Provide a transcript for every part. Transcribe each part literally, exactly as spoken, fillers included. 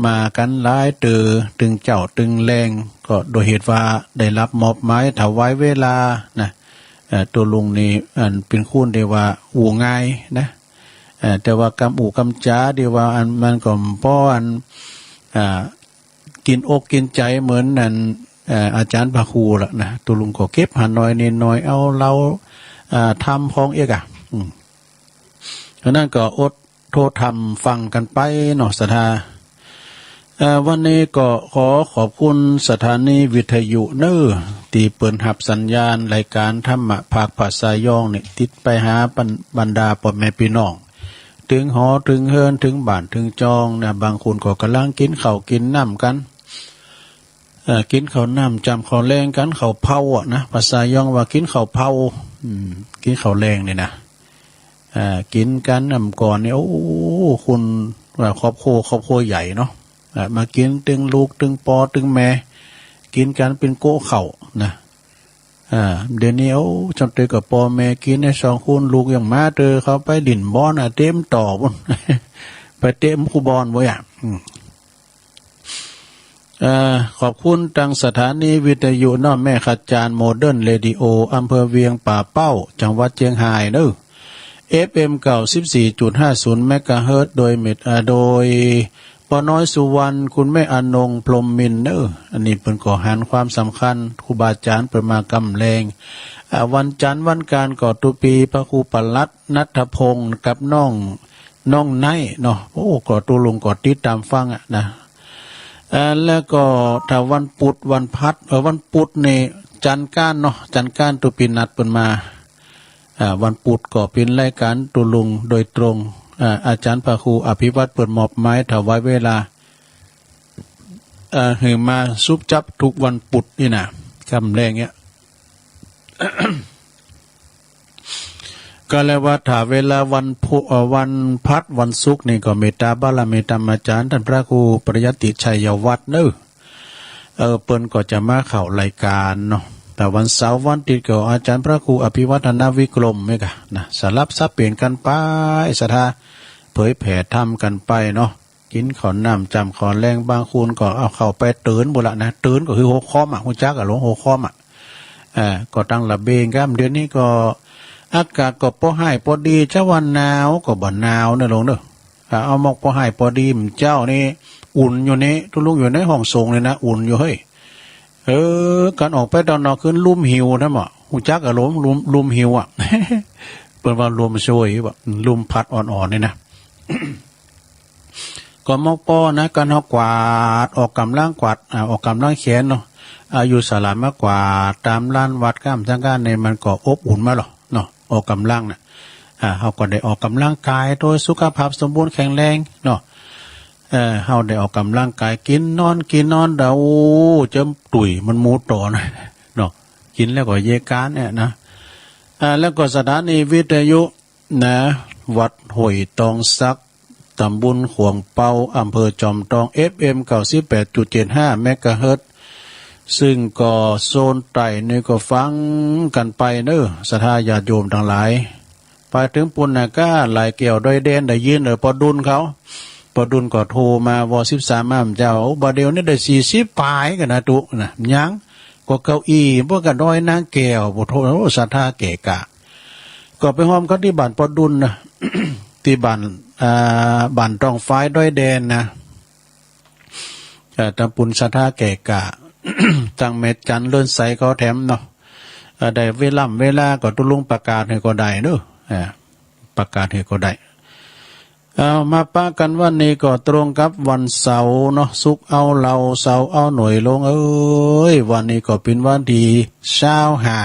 มากั๋นหลายเต๋อ ตึงเจ๊าตึงแลง ก็โดยเหตุว่าได้ฮับมอบหมายถวายเวลานะ เอ่อ ตุ๊ลุงนี่ อันเป๋นคนตี้ว่าอู้ง่ายนะ เอ่อ แต่ว่ากำอู้กำจ๋าตี้ว่าอันมันก็บ่อัน อ่า กิ๋นอกกิ๋นใจ๋เหมือนอัน เอ่อ อาจ๋ารย์พระครูละนะ ตุ๊ลุงก็เก็บหาน้อยเณรน้อย เอาเล่า อ่า ธรรมของเอกอะ อืม อันนั้นก็อดโทษธรรมฟังกั๋นไปเนาะ ศรัทธา เอ่อ วันนี้ก็ขอขอบคุณสถานีวิทยุเนอ ตี้เปิ้นฮับสัญญาณรายการธรรมะภาคภาษายองนี่ ติดไปหาบรร บรรดาป้อแม่ปี้น้อง ตึงหอตึงเฮือน ตึงบ้านตึงจองนะ บางคนก็ก่ำลังกิ๋นข้าวกิ๋นน้ำกั๋น เอ่อ กิ๋นข้าวน้ำจ้ำข้าวแลงกั๋น ข้าวเผาอะนะ ภาษายองว่ากิ๋นข้าวเผา อืม กิ๋นข้าวแลงนี่นะ เอ่อ กิ๋นกั๋นน้ำก่อนนี่ โอ้ คน ว่าครอบครัว ครอบครัวใหญ่เนาะ เอ่อ มากิ๋นตึงลูกตึงป้อตึงแม่ กิ๋นกั๋นเป๋นโก๊ะข้าวนะ อ่า เดี๋ยวนี้ โอ้ จำเตยกับป้อแม่กิ๋นในสองคน ลูกยังมาเตอ เขาไปหลิ้นบอลน่ะ เต็มต่อปุ้น ไปเตะมุกบอลบ่อยาก อืม เอ่อ ขอบคุณตังสถานีวิทยุเนาะ แม่ขจาร โมเดิร์นเรดิโอ อำเภอเวียงป่าเป้า จังหวัดเชียงรายเนอะ เอฟเอ็ม เก้าสิบสี่จุดห้าศูนย์ เมกะเฮิรตซ์ โดยเมต อ่า โดยป้อน้อยสุวรรณ คุณแม่อนง พรหมมินทร์เนอะ อันนี้เปิ้นก็หันความสำคัญ ครูบาอาจ๋ารย์เปิ้นมากำแลง อ่า วันจันทร์วันอังคารก็ตุ๊ปี พระครูปลัด ณัฐพงษ์ กับน้อง น้องไนท์เนาะ โอ้ ก็ตุ๊ลุงก็ติดต๋ามฟังอะนะ เอ่อ แล้วก็ถ้าวันพุธวันพฤหัส เอ่อ วันพุธนี่จันทร์อังคารเนาะ จันทร์อังคารตุ๊ปีนัดเปิ้นมา อ่า วันพุธก็เป๋นรายการตุ๊ลุงโดยตรง อ่า อาจ๋ารย์พระครูอภิวัฒน์เปิ้นมอบหมายถวายเวลา เอ่อ หื้อมาซุบจับทุกวันพุธนี่นะ กำแลงเนี่ย ก็เลยว่าถ้าเวลาวันพุธ เอ่อ วันพฤหัส วันศุกร์นี่ก็เมตตาบารมีธรรมาจ๋ารย์ต้านพระครูปริยัติชัยวัฒน์เนอะ เออ เปิ้นก็จะมาเข้ารายการเนาะ แต่วันเสาร์วันอาทิตย์ก็อาจ๋ารย์พระครูอภิวัฒนวิกรมนี่กะนะ สลับสับเปลี่ยนกั๋นไป ศรัทธา เผยแผ่ธรรมกั๋นไปเนาะ กิ๋นข้าวน้ำจ้ำข้าวแลง บางคนก็เอาเข้าไปเตินบุละนะ เตินก็คือโฮคอมอะ ฮู้จักอะหลวง โฮคอมอะ เอ่อ ก็ตั้งระเบงครับ เดี๋ยวนี้ก็อากาศก็ปอฮ้ายปอดี จะว่าหนาวก็บ่หนาวเนอะหลวงเนอะ อ่า เอาหมอกปอฮ้ายปอดี มื้อเจ๊านี่อุ่นอยู่นี่ ตุ๊ลุงอยู่ในห้องส่งเลยนะ อุ่นอยู่เฮ้ย เออ ก๋านออกไปตางนอกคือลมหิวนะหมอ ฮู้จักอะหลวง ลม ลมหิวอะ เปิ้นว่าลมโชยบ่ ลมพัดอ่อนๆ นี่นะ ก็มอกปอนะ ก๋านเฮากวาด ออกกำลังกวาด อ่า ออกกำลังแขนเนาะ อ่า อยู่ศาลามากวาดต๋ามลานวัดก้ามจังก้านนี่ มันก็อบอุ่นมาหรอเนาะ ออกกำลังน่ะ อ่า เฮาก็ได้ออกกำลังกาย โดยสุขภาพสมบูรณ์แข็งแรงเนาะ เอ่อ เฮาได้ออกกำลังกาย กิ๋นนอน กิ๋นนอน ดาว โอ้ เจิมตุ้ย มันหมู่ต่อนะ เนาะ กิ๋นแล้วก็เยะก๋านเนี่ยนะ อ่า แล้วก็สถานีวิทยุ นะ วัดห้วยตองสัก ตำบลขวงเปา อำเภอจอมทอง เอฟเอ็ม เก้าสิบแปดจุดเจ็ดห้า เมกะเฮิรตซ์ ซึ่งก็โซนใต้นี่ก็ฟังกั๋นไปเนอะ ศรัทธาญาติโยมตังหลาย ไปเถิงปุ้นนะก้า หลายแก้วดอยแดน ได้ยินเออ ป้อดุลเขา ป้อดุลก็โทรมา วอ สิบสาม มา เจ้า โอ้ บ่าเดี่ยวนี้ได้ สี่สิบ ปลายกั๋นนะตุ๊นะ ยัง ก็เก้าอี้พวกกะดอยนางแก้ว โอ้โธ่ โอ้ ศรัทธาแก่กล้า ก็ไปฮอมเขาตี้บ้านป้อดุลนะ ตี้บ้าน อ่า บ้านตองฟ้ายดอยแดนนะ เอ่อ ตำบลศรัทธาแก่กล้า ตังแม่จันเลิศใสเขาแถมเนาะ เอ่อ ได้เวล่ำเวลาก็ตุ๊ลุงประกาศหื้อก็ได้เนอะ อ่า ประกาศหื้อก็ได้ เอา มาปะกั๋นวันนี้ก็ตรงกับวันเสาร์เนาะ ศุกร์เอาเหล้า เสาร์เอาหน่วยลงเอ้ย วันนี้ก็เป๋นวันตี้ซาวห้า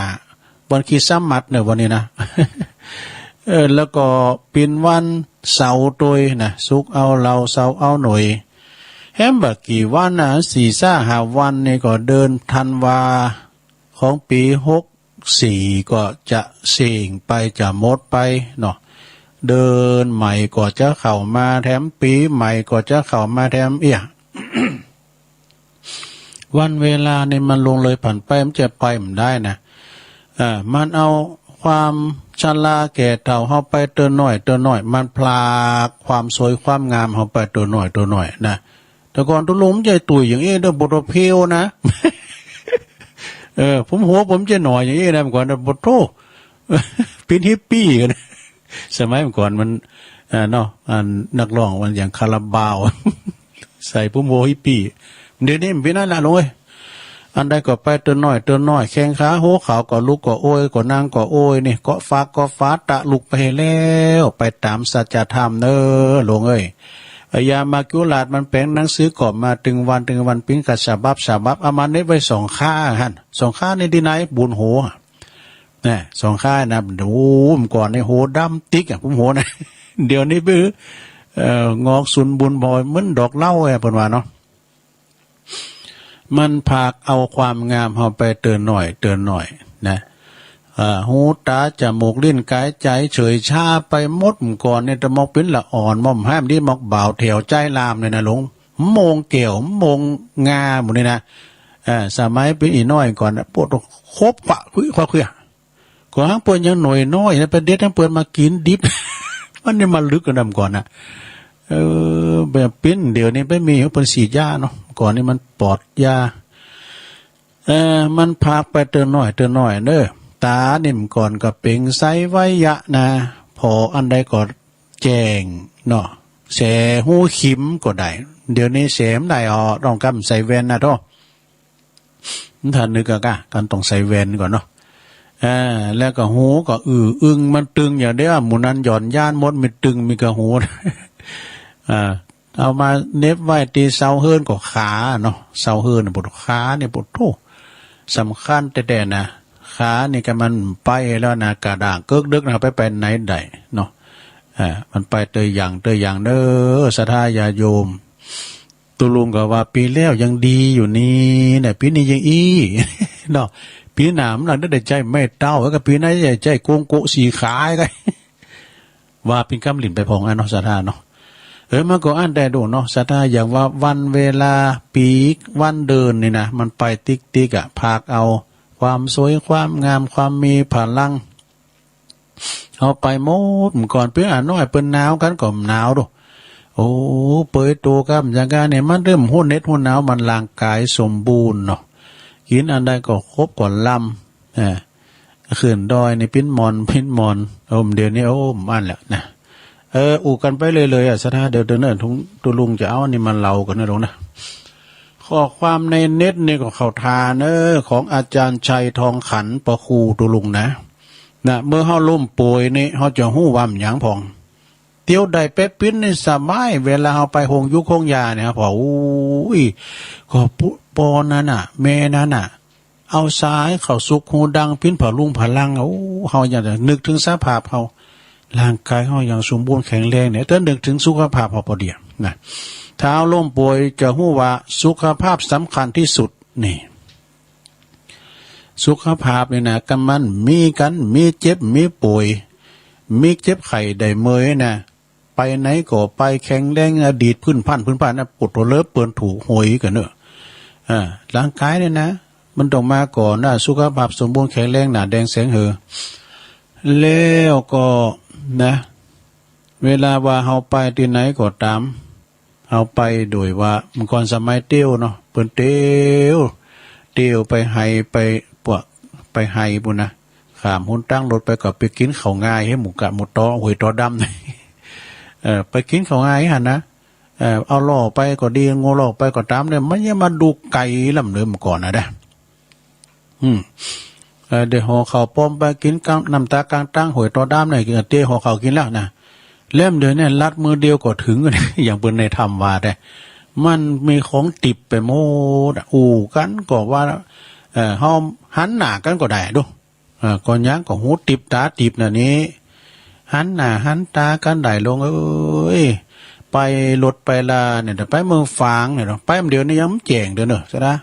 วันคริสต์มาสเนอะวันนี้นะ เออ แล้วก็เป๋นวันเสาร์ตวยนะ ศุกร์เอาเหล้า เสาร์เอาหน่วย แฮมบ่กี่วันนะ สี่ซะห้าวันนี่ก็เดือนธันวา ของปี๋หกสี่ก็จะเส้งไป จะหมดไปเนาะ เดือนใหม่ก็จะเข้ามาแถม ปี๋ใหม่ก็จะเข้ามาแถม เอี้ย วันเวลานี่มันล่วงเลยผ่านไป มันจะไปบ่ได้นะ เอ่อ มันเอาความชราแก่เฒ่าเฮาไปเตื้อน้อยเตื้อน้อย มันพรากความสวยความงามเฮาไปเตื้อน้อยเตื้อน้อยนะ แต่ก่อนตุ๊ลุงมันใหญ่ตุ๋ยอย่างอี้เด้อ โปโตเพลนะ เออ ผมหัวผมจะหน่อยอย่างอี้นะ เมื่อก่อนนะ โปโต เป็นฮิปปี้กัน สมัยเมื่อก่อนมัน อ่า เนาะ อันนักร้องมันอย่างคาราบาว ใส่ผมหัวฮิปปี้ เดี๋ยวนี้มันเป็นนั่นละลุงเอ้ย อันใดก็ไปเตินน้อย เตินน้อย แข้งขาหัวเข่าก็ลุกก็โอย ก็นั่งก็โอย นี่ เกาะฟากเกาะฟ้า ตะลุกไปแล้ว ไปตามสัจธรรมเน้อ ลุงเอ้ย อย่ามาจุลาดมันแป๋งหนังสือก็มาตึงวันตึงวัน ปิ้นกับฉบับฉบับ เอามาเน็บไว้สองข้างหั่น สองข้างนี่ที่ไหน บนหัว นะ สองข้างนะ โอ้ เมื่อก่อนนี่หัวดำติ๊กอะ ผมหัวนะ เดี๋ยวนี้ปื้อ เอ่อ งอกสุนบุญพอเหมือนดอกเหล้าอะ เปิ้นว่าเนาะ มันพากเอาความงามเฮาไปเตินน้อย เตินน้อย นะ เอ่อ หูตาจมูกลิ้นกายใจเฉยชาไปหมด เมื่อก่อนนี่ตะมอกปิ้นละอ่อน ม่อมห้ามดีมอกบ่าวแถวใจลามเนี่ยนะลุง โมงแก้ว โมงงาหมดนี่นะ เอ่อ สมัยปิ้นอีน้อยก่อนนะ ปวดครบขวะคุยขวะคุยอะ ก็หางเปิ้นยังหน่อยน้อยนะ ไปเด็ดหางเปิ้นมากินดิบ มันนี่มาลึกกันดำก่อนนะ เออ แบบปิ้นเดี๋ยวนี้ไปมีเปิ้นฉีดยาเนาะ ก่อนนี่มันปลอดยา เออ มันพากไปเตินน้อย เตินน้อยเด้อ ตานี่มันก่อนก็เป๋งใสไว้ยะนะ พออันใดก็แจ้งเนาะ แสหูขิมก็ได้ เดี๋ยวนี้แสบ่ได้ออ ต้องกำใส่แว่นนะโธ่ มันทันนึกอะกะ กันต้องใส่แว่นก่อนเนาะ อ่า แล้วก็หูก็อื้ออึง มันตึงอย่างเดียว หมู่นั้นหย่อนยานหมด มีตึง มีกะหู อ่า เอามาเน็บไว้ที่เสาเฮือนก็ขาเนาะ เสาเฮือนน่ะปวดขาเนี่ยปวดโธ่ สำคัญแต๊ๆ นะ ขานี่ก็มันไปแล้วนะ กะด้างเกิกเดิกนะ ไปไปไหนได้เนาะ อ่า มันไปเตยอย่างเตยอย่างเด้อ ศรัทธาญาติโยม ตุ๊ลุงก็ว่าปีแล้วยังดีอยู่นี่เนี่ย ปีนี้ยังอี้ เนาะ ปีหน้ามันน่าจะได้ใช้ไม้เท้า แล้วก็ปีหน้าจะใช้โกงโกะสีขาก็ ว่าปิ้นกำลิ้นไปพองอะเนาะ ศรัทธาเนาะ เออ มันก็อั้นได้ดูเนาะ ศรัทธา อย่างว่าวันเวลาปีวันเดือนนี่นะ มันไปติ๊กๆ อะ พากเอาความสวยความงามความมีพลัง เอาไปหมด เมื่อก่อนเปิ้นอะน้อยเปิ้นหนาวกันก็หนาวดู โอ้ เปยโตครับ อย่างกันเนี่ย มันเริ่มฮู้เหน็ดฮู้หนาว มันร่างกายสมบูรณ์เนาะ กินอันใดก็ครบก็ลำ เออ ขึ้นดอยนี่ปิ้นหมอน ปิ้นหมอน โอ้ เดี๋ยวนี้ โอ้ อั้นแหละนะ เออ อู้กันไปเลยๆ อะ ศรัทธา เดี๋ยวเดี๋ยวเนอะ ตุ๊ลุงจะเอาอันนี้มาเล่ากันนะลุงนะ ข้อความในเน็ตนี่ก็เข้าท่าเนอะ ของอาจารย์ชัยทองขัน ปะครูตุ๊ลุงนะ นะ เมื่อเฮาล้มป่วยนี่ เฮาจะฮู้ว่ามันหยังพอง เตียวได้ไปปิ้นนี่สบาย เวลาเฮาไปโฮงยูกโฮงยาเนี่ย พอ โอ้ย ก็ปุ ปอนั้นน่ะ แม่นั้นน่ะ เอาสายเข้าสุกฮูดังปิ้นผะลุงผะลัง โอ้ เฮาอย่านึกถึงสภาพเฮา ร่างกายเฮายังสมบูรณ์แข็งแรงเนี่ย ถ้านึกถึงสุขภาพเฮาปอเดียวนะ ถ้าเฮาล้มป่วยจะฮู้ว่าสุขภาพสำคัญที่สุดนี่ สุขภาพนี่นะ กำมันมีกัน มีเจ็บ มีป่วย มีเจ็บไข้ได้เมื่อยนะ ไปไหนก็ไปแข็งแรง อดีตพื้นพัน พื้นพันนะ ปวดหัวเลิฟเปินถูกหวยกันเนอะ อ่า ร่างกายเนี่ยนะ มันต้องมาก่อนนะ สุขภาพสมบูรณ์แข็งแรง หน้าแดงแสงเหือ แล้วก็นะ เวลาว่าเฮาไปที่ไหนก็ตาม เฮาไปโดยว่า เมื่อก่อนสมัยเตียวเนาะ เปิ้นเตียว เตียวไปไฮ่ไปปวก ไปไฮ่ปู้นนะ ข้ามหนตางรถไปก็ไปกินข้าวงาย เฮ้ย หมู่กะหมู่ตอ ห้วยตอดำ เออ ไปกินข้าวงายหั่นนะ เออ เอาล้อไปก็ดี งัวล้อไปก็ตามเนี่ย มันยังมาดูไกลล้ำเดิมก่อนนะเด้อ อืม เออ เดี๋ยวห่อข้าวปอมไปกินกลางน้ำตากลางตาง ห้วยตอดำเนี่ย เตรียมห่อข้าวกินแล้วนะ เล่มเดียวเนี่ย ลัดมือเดียวก็ถึง อย่างเปิ้นในธรรมว่าแต่ มันมีของติบไปหมดอะ อู้กันก็ว่า เออ เฮาหันหน้ากันก็ได้ดู อ่า ก่อนยังก็หูติบตาติบน่ะนี่ หันหน้าหันตากันได้ลงเอ้ย ไปรถไปลาเนี่ย ไปเมืองฝางเนี่ยเนาะ ไปมื้อเดียวนี่ยังบ่แจ้งเด้อเนอะ ใช่ละ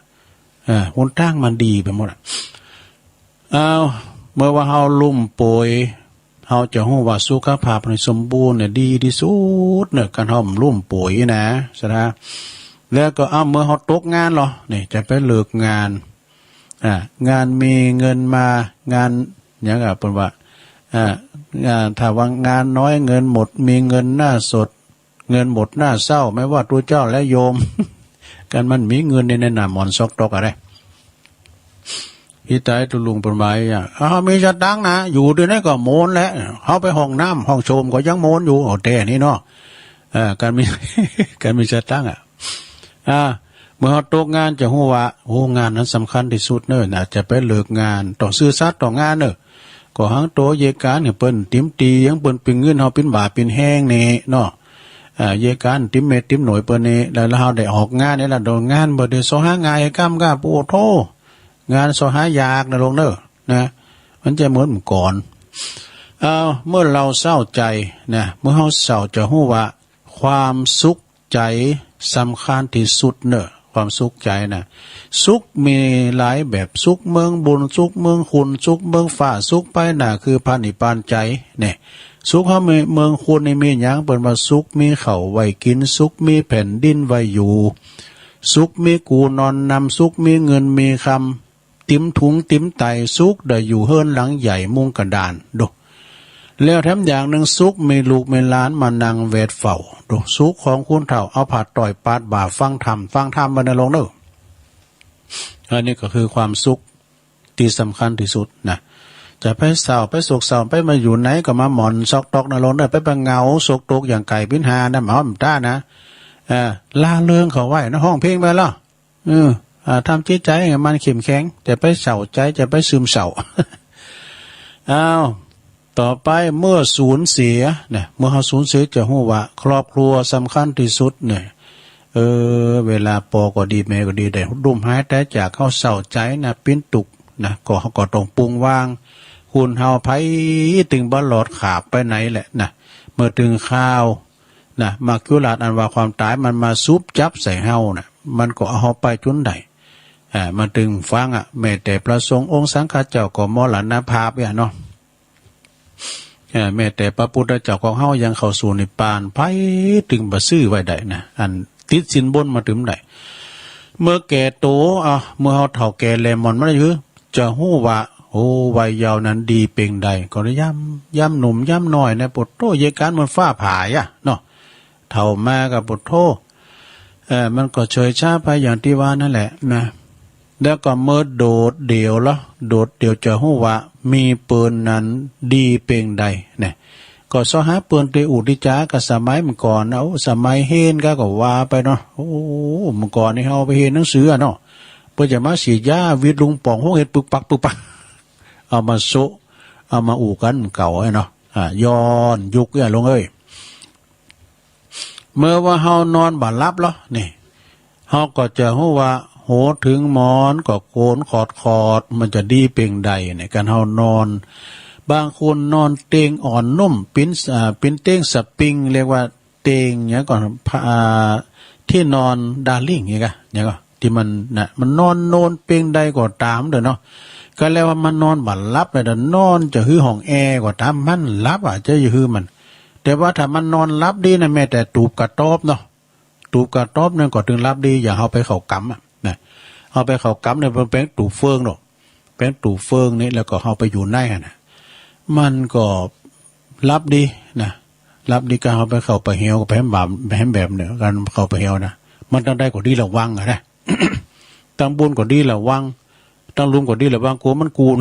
อ่า หนตางมันดีไปหมดอะ อ้าว เมื่อว่าเฮาล้มป่วย เฮาจะฮู้ว่าสุขภาพให้สมบูรณ์เนี่ยดีที่สุดเนี่ย การเฮาล้มป่วยนะ ใช่ละ แล้วก็ อ้าว เมื่อเฮาตกงานเหรอ นี่ จะไปเลิกงาน อ่า งานมีเงินมา งานหยังอะ เปิ้นว่า อ่า งาน ถ้าว่างานน้อยเงินหมด มีเงินหน้าสด เงินหมดหน้าเศร้า ไม่ว่าตัวเจ้าและโยม กันมันมีเงินในนั้นน่ะ หมอนซอกตอกอะไร พี่ตายตุลุงเปิ้นว่าอย่าง เฮามีสตางค์นะ อยู่ตี้ไหนก็โมนแหละ เฮาไปห้องน้ำห้องส้วมก็ยังโมนอยู่ เอาแต่นี้เนาะ เออ การมี การมีสตางค์อะ อ่า เมื่อเฮาตกงานจะฮู้ว่า โอ้ งานนั้นสำคัญที่สุดเนอะ น่าจะไปเลือกงาน ต้องซื่อสัตย์ต่องานเนอะ ก็หังโตเยกานให้เปิ้นติมตี ยังเปิ้นปิงเงินเฮาปินบ่าปินแฮงนี่เนาะ อ่า เยกานติมเม็ดติมหน่วยเปิ้นนี่ แล้ว แล้วเฮาได้ออกงานนี่ละ โดนงานบ่ได้เซาะหาง่ายกำกา โอ้โธ่ งานเซาะหายากนะลุงเนอะ นะ มันจะเหมือนเมื่อก่อน เอา เมื่อเราเศร้าใจนะ เมื่อเฮาเศร้าจะฮู้ว่า ความสุขใจสำคัญที่สุดเนอะ ความสุขใจนะ สุขมีหลายแบบ สุขเมืองบุญ สุขเมืองคุณ สุขเมืองฟ้า สุขไปหน้าคือพระนิพพานใจ เนี่ย สุขเฮามีเมืองคุณนี่มีหยัง เปิ้นว่าสุขมีข้าวไว้กิน สุขมีแผ่นดินไว้อยู่ สุขมีกูนอนนำ สุขมีเงินมีคำ ติมถุงติมไต สุขได้อยู่เฮือนหลังใหญ่มุงกระดาน ดู แล้วแถมอย่างหนึ่ง สุขมีลูกมีหลานมานั่งแวดเฝ้า ดู สุขของคนเฒ่า เอาผ้าต้อยปาดบ่าฟังธรรม ฟังธรรมบ่นะลุงเนอะ อันนี้ก็คือความสุขที่สำคัญที่สุดนะ จะไปเศร้า ไปโศกเศร้า ไปมาอยู่ไหนก็มาหมอนซอกตอกนะลุงเนอะ ไปไปเหงาโศกตกอย่างไก่บินหานะ หมอมต้านะ เอ่อ ร่าเริงเข้าไว้นะ ฮ้องเพลงไปละ เออ อ่า ทำจิตใจให้มันเข้มแข็ง จะไปเศร้าใจ จะไปซึมเศร้า อ้าว ต่อไป เมื่อสูญเสีย นะ เมื่อเฮาสูญเสียจะฮู้ว่า ครอบครัวสำคัญที่สุดเนี่ย เออ เวลาปอก็ดี แม่ก็ดี ได้ลุ่มหายตายจาก เฮาเศร้าใจนะ ปิ้นตุ๊กข์นะ ก็ เฮาก็ต้องปลงวาง คนเฮาไผตึงบ่รอดขาบไปไหนแหละนะ เมื่อถึงคราว นะ มัจจุราชอันว่าความตายมันมาซุบจับใส่เฮานะ มันก็เอาเฮาไปจนได้ อ่า มันตึงฟังอะ แม้แต่พระสงฆ์องค์สังฆเจ้าก็มรณภาพเนี่ยเนาะ อ่า แม้แต่พระพุทธเจ้าของเฮายังเข้าสู่นิพพาน ไผตึงบ่ซื่อไว้ได้นะ อันติดสินบนมาตึงได้ เมื่อแก่โต อ่ะ เมื่อเฮาเฒ่าแก่แลหมอนมาแล้ว จะฮู้ว่า โอ้ วัยเยาว์นั้นดีเปล่งใด ก็ยาม ยามหนุ่มยามน้อยนะ ปะโธ่ เยกานเหมือนฟ้าผ่าอะเนาะ เฒ่ามาก็ปะโธ่ เอ่อ มันก็เฉยชาไปอย่างที่ว่านั่นแหละนะ แล้วก็เมื่อโดดเดี่ยวละ โดดเดี่ยวจะฮู้ว่ามีเปิ้นนั้นดีเปล่งใดนะ ก็เซาะหาเปิ้นตี้อู้ตี้จ๋ากับสมัยเมื่อก่อนนะ โอ้ สมัยเฮนก็ ก็ว่าไปเนาะ โอ้ เมื่อก่อนนี่เฮาไปเฮนหนังสืออะเนาะ เปิ้นจะมาฉีดยาหวีดลูกป๋อง โฮงเห็ดปึกปักปึกปัก เอามาโซะ เอามาอู้กันเก่าไอ้เนาะ อ่า ย้อนยุคเนี่ยลุงเอ้ย เมื่อว่าเฮานอนบ่หลับเหรอ นี่ เฮาก็จะฮู้ว่า หัวถึงหมอนก็โกนขอดๆ มันจะดีเปล่งใดเนี่ย การเฮานอน บางคนนอนเตียงอ่อนนุ่ม ปิ้น อ่า ปิ้นเตียงสปริง เรียกว่า เตียงเนี่ยก่อน พะ อ่า ที่นอนดาริ่งเนี่ยกะ เนี่ยกะ ที่มันนะ มันนอนโนนเปล่งใดก็ตามเด้อเนาะ ก็แล้วว่ามันนอนบ่หลับเลยเด้อ นอนจะหื้อห้องแอร์ก็ตาม มันหลับอะ จะหื้อมัน แต่ว่าถ้ามันนอนหลับดีนะ แม้แต่ตูบกระต๊อบเนาะ ตูบกระต๊อบนั่นก็ตึงหลับดี อย่างเฮาไปเข้ากรรมอะนะ เฮาไปเข้ากรรมเนี่ย มันเป็นตูบเฟืองเนาะ เป็นตูบเฟืองนี่ แล้วก็เฮาไปอยู่ในหั่นน่ะ มันก็หลับดีนะ หลับดี ก็เฮาไปเข้าไปเหว ก็ไปแหมบาป ไปแหมแบบเนี่ย การเข้าไปเหวนะ มันต้องได้ก็ดีระวังอะนะ ตั้งบนก็ดีระวัง ตั้งลุ่มก็ดีระวัง กลัวมันกูด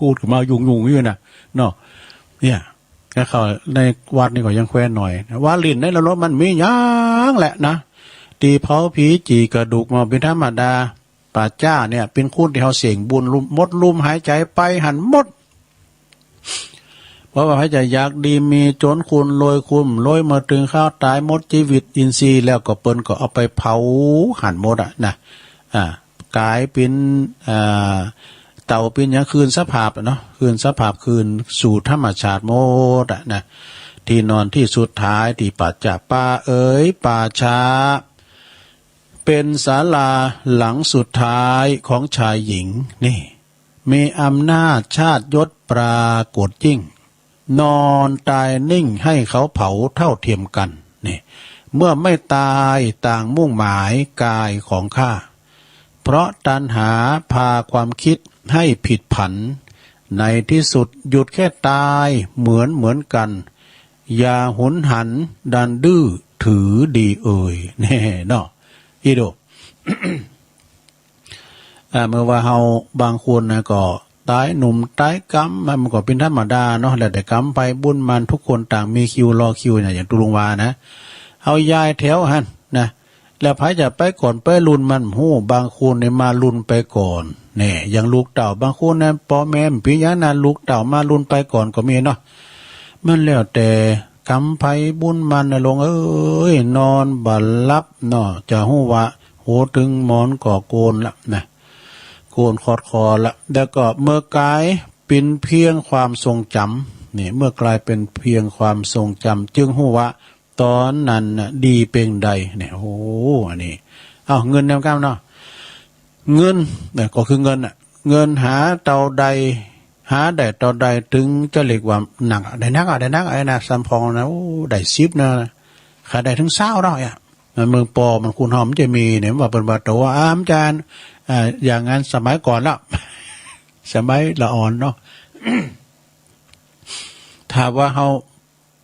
กูดขึ้นมายุงๆ อยู่นะ เนาะ เนี่ย ก็เข้าในวัดนี่ก็ยังแควนหน่อย ว่าหลิ้นในนรกมันมีหยังแหละนะ ตี้เผาผีจี่กระดูกมาเป็นธรรมดา ป่าช้าเนี่ย เป็นคนตี้เฮาเสี่ยงบุญลุ่ม หมดลุ่มหายใจไปหั่นหมด เพราะว่าไผจะอยากดีมีจน คนรวยคนรวย เมื่อถึงคราวตายหมดชีวิตอินทรีย์แล้วก็เปิ้นก็เอาไปเผาหั่นหมดอะนะ อ่า กลายเป็น อ่า เต่าเป็นหยัง คืนสภาพอะเนาะ คืนสภาพคืนสู่ธรรมชาติหมดอะนะ ที่นอนที่สุดท้าย ตี้ป่าช้า ป่าเอ๋ย ป่าช้า เป็นศาลาหลังสุดท้ายของชายหญิง นี่ มีอำนาจชาติยศปรากฏยิ่ง นอนตายนิ่งให้เขาเผาเท่าเทียมกัน นี่ เมื่อไม่ตายต่างมุ่งหมายกายของข้า เพราะตัณหาพาความคิดให้ผิดผัน ในที่สุดหยุดแค่ตายเหมือนเหมือนกัน อย่าหุนหันดันดื้อถือดีเอ่ย แน่เนาะ อีโด อ่า เมื่อว่าเฮาบางคนนะก็ต๋ายหนุ่มต๋ายกำ มันก็เป็นธรรมดาเนาะ แล้วแต่กรรมไผบุญมัน ทุกคนต่างมีคิวรอคิวเนี่ย อย่างตุลุงว่านะ เฮาย้ายแถวหั้นนะ แล้วไผจะไปก่อนไปรุ่นมันบ่ฮู้ บางคนเนี่ยมารุ่นไปก่อน แน่ อย่างลูกเต้าบางคนนะ ป้อแม่บ่เป็นหยังนะ ลูกเต้ามารุ่นไปก่อนก็มีเนาะ มันแล้วแต่กรรมไผบุญมันนะลุงเอ้ย นอนบ่หลับเนาะ จะฮู้ว่า หัวถึงหมอนก็โกนละนะ โกนขอดคอละ แล้วก็เมื่อกลายเป็นเพียงความทรงจำ นี่ เมื่อกลายเป็นเพียงความทรงจำ จึงฮู้ว่าต๋อนนั้นน่ะดีเพียงใด เนี่ย โอ้ อันนี้ เอ้า เงินแนวกล้ามเนาะ เงินน่ะ ก็คือเงินน่ะ เงินหาเต้าใด หาได้เต้าใด ถึงจะเรียกว่านักอะ ได้นักอะ ได้นักอะ ไอ้นะ สำปองนะ โอ้ ได้สิบนะ ข้าได้ถึงซาวเนาะ เนี่ย มันเมืองปอมันคูณเฮามันจะมีเนี่ย ว่าเปิ้นว่า แต่ว่า อาจารย์ อ่า อย่างนั้นสมัยก่อนละ สมัยละอ่อนเนาะ ถ้าว่าเฮา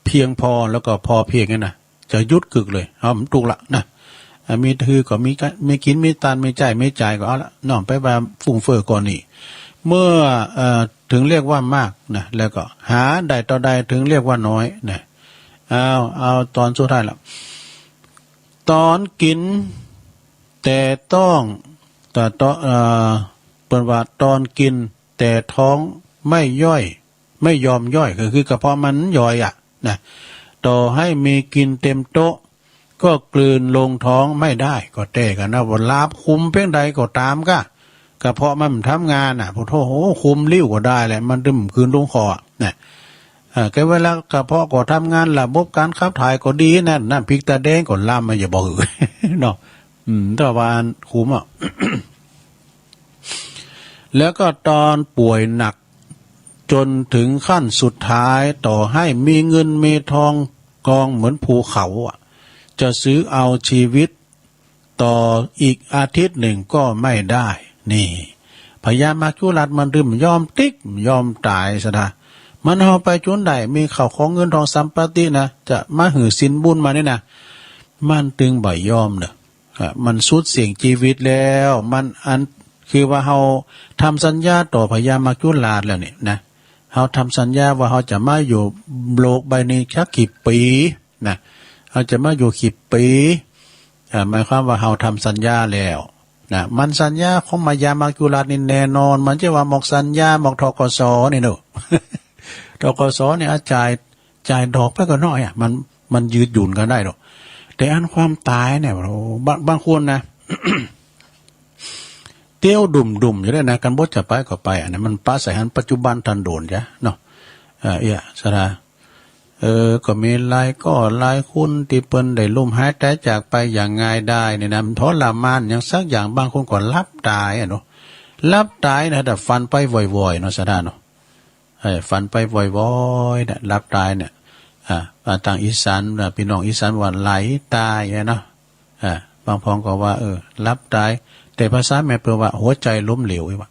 เพียงพอแล้วก็พอเพียงเนี่ยนะ จะหยุดกึกเลย เฮามันถูกละนะ อ่า มีหื้อก็มีกะ มีกิน มีตาน มีใจ๊ มีจ่ายก็เอาละ น้อมไปว่าฟุ่มเฟือยก่อนนี่ เมื่อ เอ่อ ถึงเรียกว่ามากนะ แล้วก็หาได้เต้าใดถึงเรียกว่าน้อยนะ เอา เอาต๋อนสุดท้ายละ ต๋อนกิ๋นแต่ต้อง แต่ต้อง เอ่อ เปิ้นว่าต๋อนกิ๋นแต่ท้องไม่ย่อย ไม่ยอมย่อย ก็คือกระเพาะมันย่อยอะนะ ต่อให้มีกินเต็มโต๊ะ ก็กลืนลงท้องไม่ได้ ก็แต๊กั๋นนะ ว่าลาบคุมเพียงใดก็ต๋ามก้า กระเพาะมันบ่ทำงานน่ะ โอ้โธ่ คุมริ้วก็ได้แหละ มันบ่กลืนลงคออะนะ เอ่อ แก่เวลากระเพาะก็ทำงาน ระบบการขับถ่ายก็ดีนะ น้ำพริกตาแดงก็ลำมันอย่าบอกหื้อ เนาะ อืม ถ้าว่าคุมอะ แล้วก็ต๋อนป่วยหนัก จนถึงขั้นสุดท้าย ต่อให้มีเงินมีทองกองเหมือนภูเขาอะ จะซื้อเอาชีวิตต่ออีกอาทิตย์หนึ่งก็ไม่ได้ นี่ พญามัจจุราชมันบ่ยอมติ๊ก บ่ยอมต๋ายซะดา มันเอาไปจุนได้ มีข้าวของเงินทองสัมปตินะ จะมาหื้อสินบุญมานี่นะ มันตึงบ่ยอมเนาะ อ่ะ มันสุดเสี้ยงชีวิตแล้ว มันอัน คือว่าเฮาทำสัญญาต่อพญามัจจุราชแล้วนี่นะ เฮาทำสัญญาว่าเฮาจะมาอยู่โลกใบนี้สักกี่ปีนะ เฮาจะมาอยู่กี่ปี อ่า หมายความว่าเฮาทำสัญญาแล้วนะ มันสัญญาของพญามัจจุราชนี่แน่นอน มันจะว่าหมอกสัญญา หมอก ธ.ก.ส. นี่เนาะ ธ.ก.ส. นี่ อ่ะ จ่าย จ่ายดอกไปก็น้อยอะ มัน มันยืดหยุ่นกันได้ดอก แต่อันความต๋ายเนี่ย โอ้ บาง บางคนนะ เตียวดุ่มๆ อยู่ได้นะ กันบ่จะไปก็ไป อันนั้นมันปะใส่หั้น ปัจจุบันทันด่วนจ้ะเนาะ เอ่อ เอี้ย สารา เออ ก็มีหลายก้อหลายคนตี้เปิ้นได้ล้มหายต๋ายจากไปอย่างง่ายดายนี่นะ มันทรมานอย่างสักอย่าง บางคนก็หลับต๋ายอะเนาะ หลับต๋ายนะ แต่ฝันไปว่อยๆ เนาะ สาราเนาะ เออ ฝันไปว่อยๆ เนี่ย หลับต๋ายเนี่ย อ่า อ่า ตางอีสานนะ พี่น้องอีสานว่าไหลต๋ายอะเนาะ อ่า บางพ้องก็ว่า เออ หลับต๋าย แต่ภาษาแม่เปิ้นว่าหัวใจล้มเหลว ว่า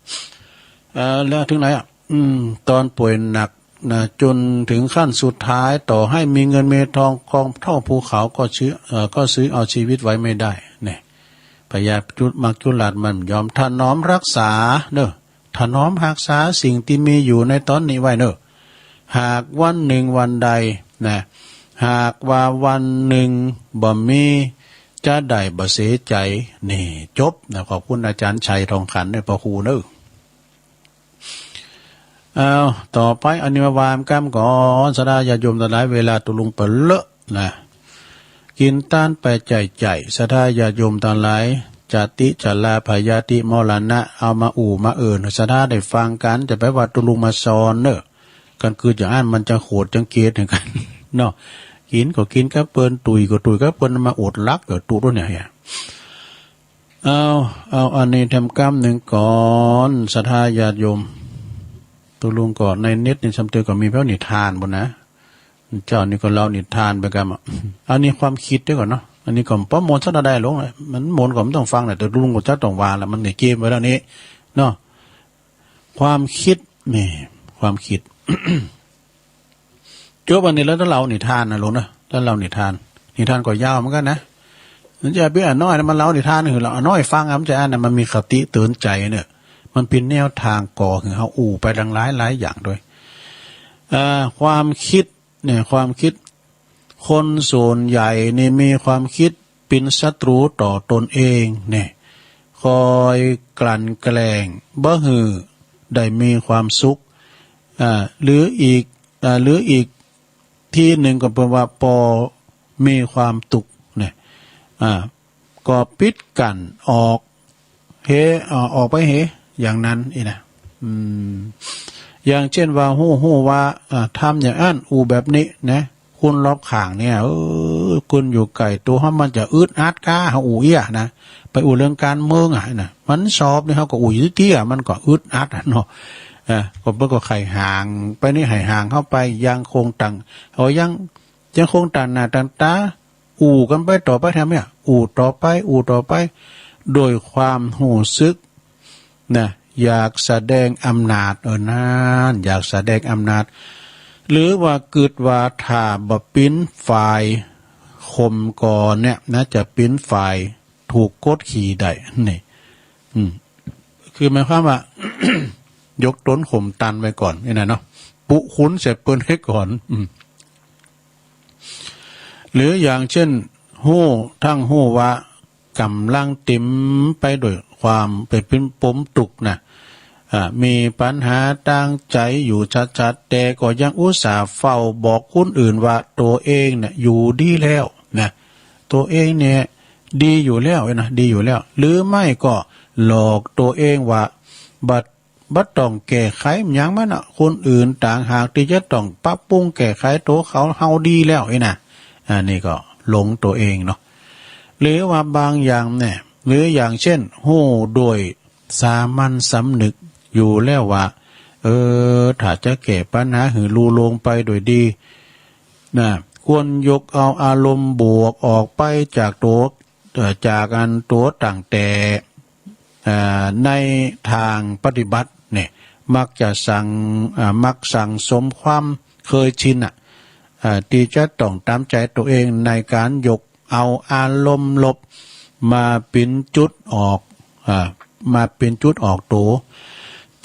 เอ่อ แล้วถึงไหนอะ อืม ต๋อนป่วยหนักนะ จนถึงขั้นสุดท้าย ต่อให้มีเงินมีทองกองเท่าภูเขา ก็ซื้อ เอ่อ ก็ซื้อเอาชีวิตไว้ไม่ได้ เนี่ย พญามัจจุราชมันบ่ยอม ถนอมรักษาเนาะ ถนอมฮักษาสิ่งตี้มีอยู่ในต๋อนนี้ไว้เนาะ หากวันหนึ่งวันใดนะ หากว่าวันหนึ่งบ่มี จะได้บ่เสียใจ นี่ จบนะ ขอบคุณอาจารย์ชัยทองขันธ์เนาะ พระครูเนาะ เอา ต่อไป อันนี้มาว่ากันก่อน ศรัทธาญาติโยมตังหลาย เวลาตุลุงเป๋อเลอะนะ กิ๋นตานไปใจ้ๆ ศรัทธาญาติโยมตังหลาย จาติ ชรา พยาธิ มรณะ เอามาอู้มาเอิ้น ศรัทธาได้ฟังกั๋น จะไปว่าตุลุงมาสอนเนาะ กันคือจะอั้นมันจะโหดจังเกตเหมือนกั๋นเนาะ กิ๋นก็กิ๋นกับเปิ้น ตุ้ยก็ตุ้ยกับเปิ้น มาอดหลับก็ตุ๊ดเนี่ย เอา เอาอันนี้แถมกำนึ่งก่อน ศรัทธาญาติโยม ตุลุงก็ในเน็ตนี่ซ้ำเติมก็มีแป๊วนิทานบุญนะ เจ้านี่ก็เล่านิทานไปกำอะ อันนี้ความคิดเด้อก่อนเนาะ อันนี้ก็บ่ม่วนสักเท่าใดหรอกนะ มันม่วนก็บ่ต้องฟังแหละ แต่ตุลุงก็จะต้องว่าละ มันได้เกมไว้แล้วนี่เนาะ ความคิด นี่ ความคิด จบอันนี้แล้วต้องเล่านิทานนะลุงนะ ต้องเล่านิทาน นิทานก็ยาวเหมือนกันนะ มันจะเปียน้อยมาเล่านิทานหื้อละน้อยฟัง มันจะอันนั้นมันมีคติเตือนใจเนี่ย มันเป็นแนวทางก่อหื้อเฮาอู้ไปหลายหลายอย่างด้วย เอ่อ ความคิดเนี่ย ความคิด คนส่วนใหญ่นี่มีความคิดเป็นศัตรูต่อตนเองเนี่ย คอยกลั่นแกล้งบ่หื้อได้มีความสุข อ่า หรืออีก อ่า หรืออีกที่หนึ่งก็เป็นว่าปอมีความทุกข์เนี่ย อ่า ก็ปิดกั้นออก เฮ อ่า ออกไปเฮ อย่างนั้นอีนะ อืม อย่างเช่นว่าฮู้ ฮู้ว่า อ่า ทำอย่างอั้น อู้แบบนี้นะ คนรอบข้างเนี่ย เออ คนอยู่ใกล้ตัวเฮามันจะอึดอัดก้า เฮาอู้เอี้ยนะ ไปอู้เรื่องการเมืองอะนะ มันสอบนี่เฮาก็อู้อยู่เตี้ย มันก็อึดอัดอะเนาะ เออ ก็เปิ้นก็ไขห่าง ไปนี่ให้ห่างเข้าไป ยังคงตั้ง เอายัง ยังคงตั้งหน้าตั้งตา อู้กันไปต่อไปแถมเนี่ย อู้ต่อไป อู้ต่อไป โดยความฮู้สึกนะ อยากแสดงอำนาจ เออ นั่น อยากแสดงอำนาจ หรือว่ากึ๊ดว่าถ้าบ่เป๋นฝ่ายข่มก่อนเนี่ยนะ จะเป๋นฝ่ายถูกกดขี่ได้ นี่ อืม คือหมายความว่า ยกตนข่มตันไว้ก่อน นี่นะเนาะ ปุคุณเสร็จเปิ้นให้ก่อน อืม หรืออย่างเช่น ฮู้ ทั้งฮู้ว่ากำลังเต็มไปด้วยความเป็นปมทุกข์นะ อ่า มีปัญหาตางใจอยู่ชัดๆ แต่ก็ยังอุตส่าห์เฝ้าบอกคนอื่นว่าตัวเองเนี่ยอยู่ดีแล้วนะ ตัวเองเนี่ยดีอยู่แล้วนะ ดีอยู่แล้ว หรือไม่ก็หลอกตัวเองว่าบ่ บ่ต้องแก้ไขหยังมันอะ คนอื่นต่างหากที่จะต้องปรับปรุงแก้ไขตัวเขา เฮาดีแล้วนี่นะ อันนี้ก็หลงตัวเองเนาะ หรือว่าบางอย่างเนี่ย หรืออย่างเช่น ฮู้โดยสามัญสำนึกอยู่แล้วว่า เออ ถ้าจะแก้ปัญหาหื้อลุล่วงไปโดยดีนะ ควรยกเอาอารมณ์บวกออกไปจากตัว เอ่อ จากอันตัวตั้งแต่ เอ่อ ในทางปฏิบัติเนี่ย มักจะสั่ง เอ่อ มักสั่งสมความเคยชินน่ะ เอ่อ ที่จะต้องตามใจตัวเองในการยกเอาอารมณ์ลบมาเป็นจุดออก อ่า มาเป็นจุดออกตัว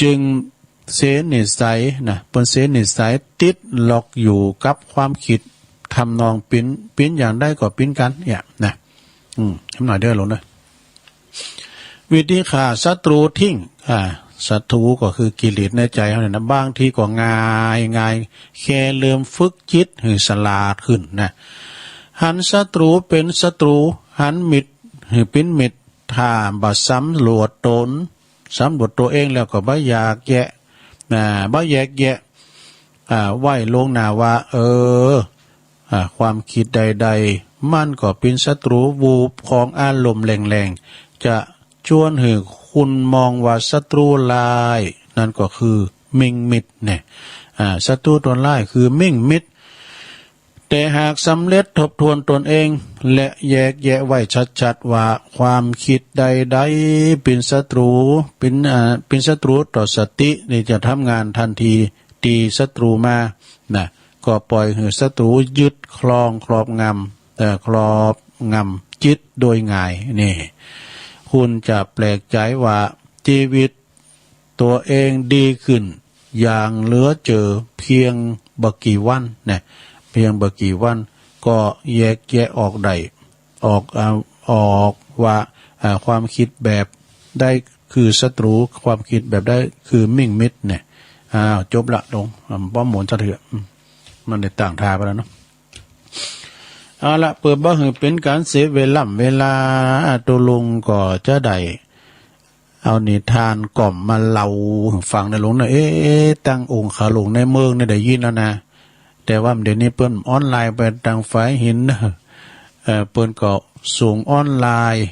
จึงเสียนิสัยนะ เปิ้นเสียนิสัยติดล็อกอยู่กับความคิดทำนองเป๋น เป๋นอย่างใดก็เป๋นกันเนี่ยนะ อืม ทำหน่อยเด้อหลวงเด้อ วิธีฆ่าศัตรูทิ้ง อ่า ศัตรูก็คือกิเลสในใจเฮาเนี่ยนะ บางทีก็ง่ายง่าย แค่เริ่มฝึกจิตหื้อฉลาดขึ้นนะ หันศัตรูเป๋นศัตรู หันมิตรหื้อเป๋นมิตร ถ้าบ่สำรวจตน สำรวจตัวเองแล้วก็บ่อยากแยะ อ่า บ่แยกแยะ อ่า ไว้ล่วงหน้าว่า เออ อ่า ความคิดใดๆ มันก็เป๋นศัตรู รูปของอารมณ์แรงๆ จะชวนหื้อคุณมองว่าศัตรูร้าย นั่นก็คือมิตรมิตรเนี่ย อ่า ศัตรูตัวร้ายคือมิตรมิตร แต่หากสำเร็จทบทวนตนเอง และแยกแยะไว้ชัดๆ ว่าความคิดใดๆ เป๋นศัตรู เป๋น อ่า เป๋นศัตรูต่อสติ นี่จะทำงานทันที ตีศัตรูมา นะ ก็ปล่อยหื้อศัตรูยึดครองครอบงำ เอ่อ ครอบงำจิตโดยง่าย นี่ คุณจะแปลกใจว่าชีวิตตัวเองดีขึ้นอย่างเหลือเจือเพียงบ่กี่วัน นะ เพียงบ่กี่วัน ก็แยกแยะออกได้ ออก อ่า ออกว่า อ่า ความคิดแบบใดคือศัตรู ความคิดแบบใดคือมิตรมิตรเนี่ย อ้าว จบละลง อ่า บ่หมุนซะเถอะ อืม มันได้ตั้งท่าไปแล้วเนาะ เอาละ เพื่อบ่หื้อเป๋นการเสียเวล่ำเวลา ตกลงก็จะได้ เอานิทานก่อมมาเล่าหื้อฟังนะหลวงนะ เอ๊ะ ตังองค์ข้าหลวงในเมืองนี่ได้ยินแล้วนะ แต่ว่าเดี๋ยวนี้เปิ้นออนไลน์ไปตังฝายหินนะ เอ่อ เปิ้นก็ส่งออนไลน์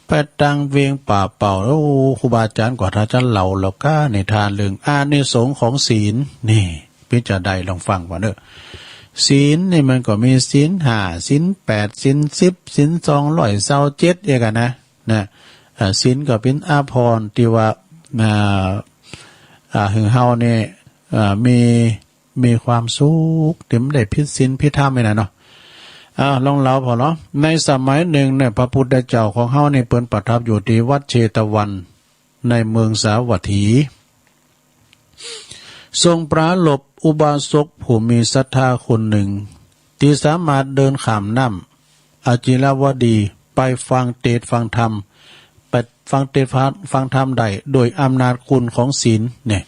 ไปตังเวียงป่าเป่า โอ้ ครูบาอาจารย์กว่าถ้าจะเล่าแล้วก้านิทานเรื่องอานิสงส์ของศีล นี่ เป๋นจะใดลองฟังก่อนเด้อ ศีลนี่มันก็มีศีลห้า ศีลแปด ศีลสิบ ศีลสองร้อยซาวเจ็ด เอกอะนะ นะ อ่า ศีลก็เป๋นอาภรณ์ที่ว่า อ่า อ่า หื้อเฮาเนี่ย อ่า มี มีความสุข ที่บ่ได้ผิดศีลผิดธรรมนี่นะเนาะ อ่า ลองเล่าพอเหรอ ในสมัยหนึ่งเนี่ย พระพุทธเจ้าของเฮานี่เปิ้นประทับอยู่ที่วัดเชตวัน ในเมืองสาวัตถี ทรงปรารภอุบาสกผู้มีศรัทธาคนหนึ่ง ที่สามารถเดินข้ามน้ำอจิรวดีไปฟังเทศน์ฟังธรรม ไปฟังเทศน์ฟังธรรมได้โดยอำนาจคุณของศีลเนี่ย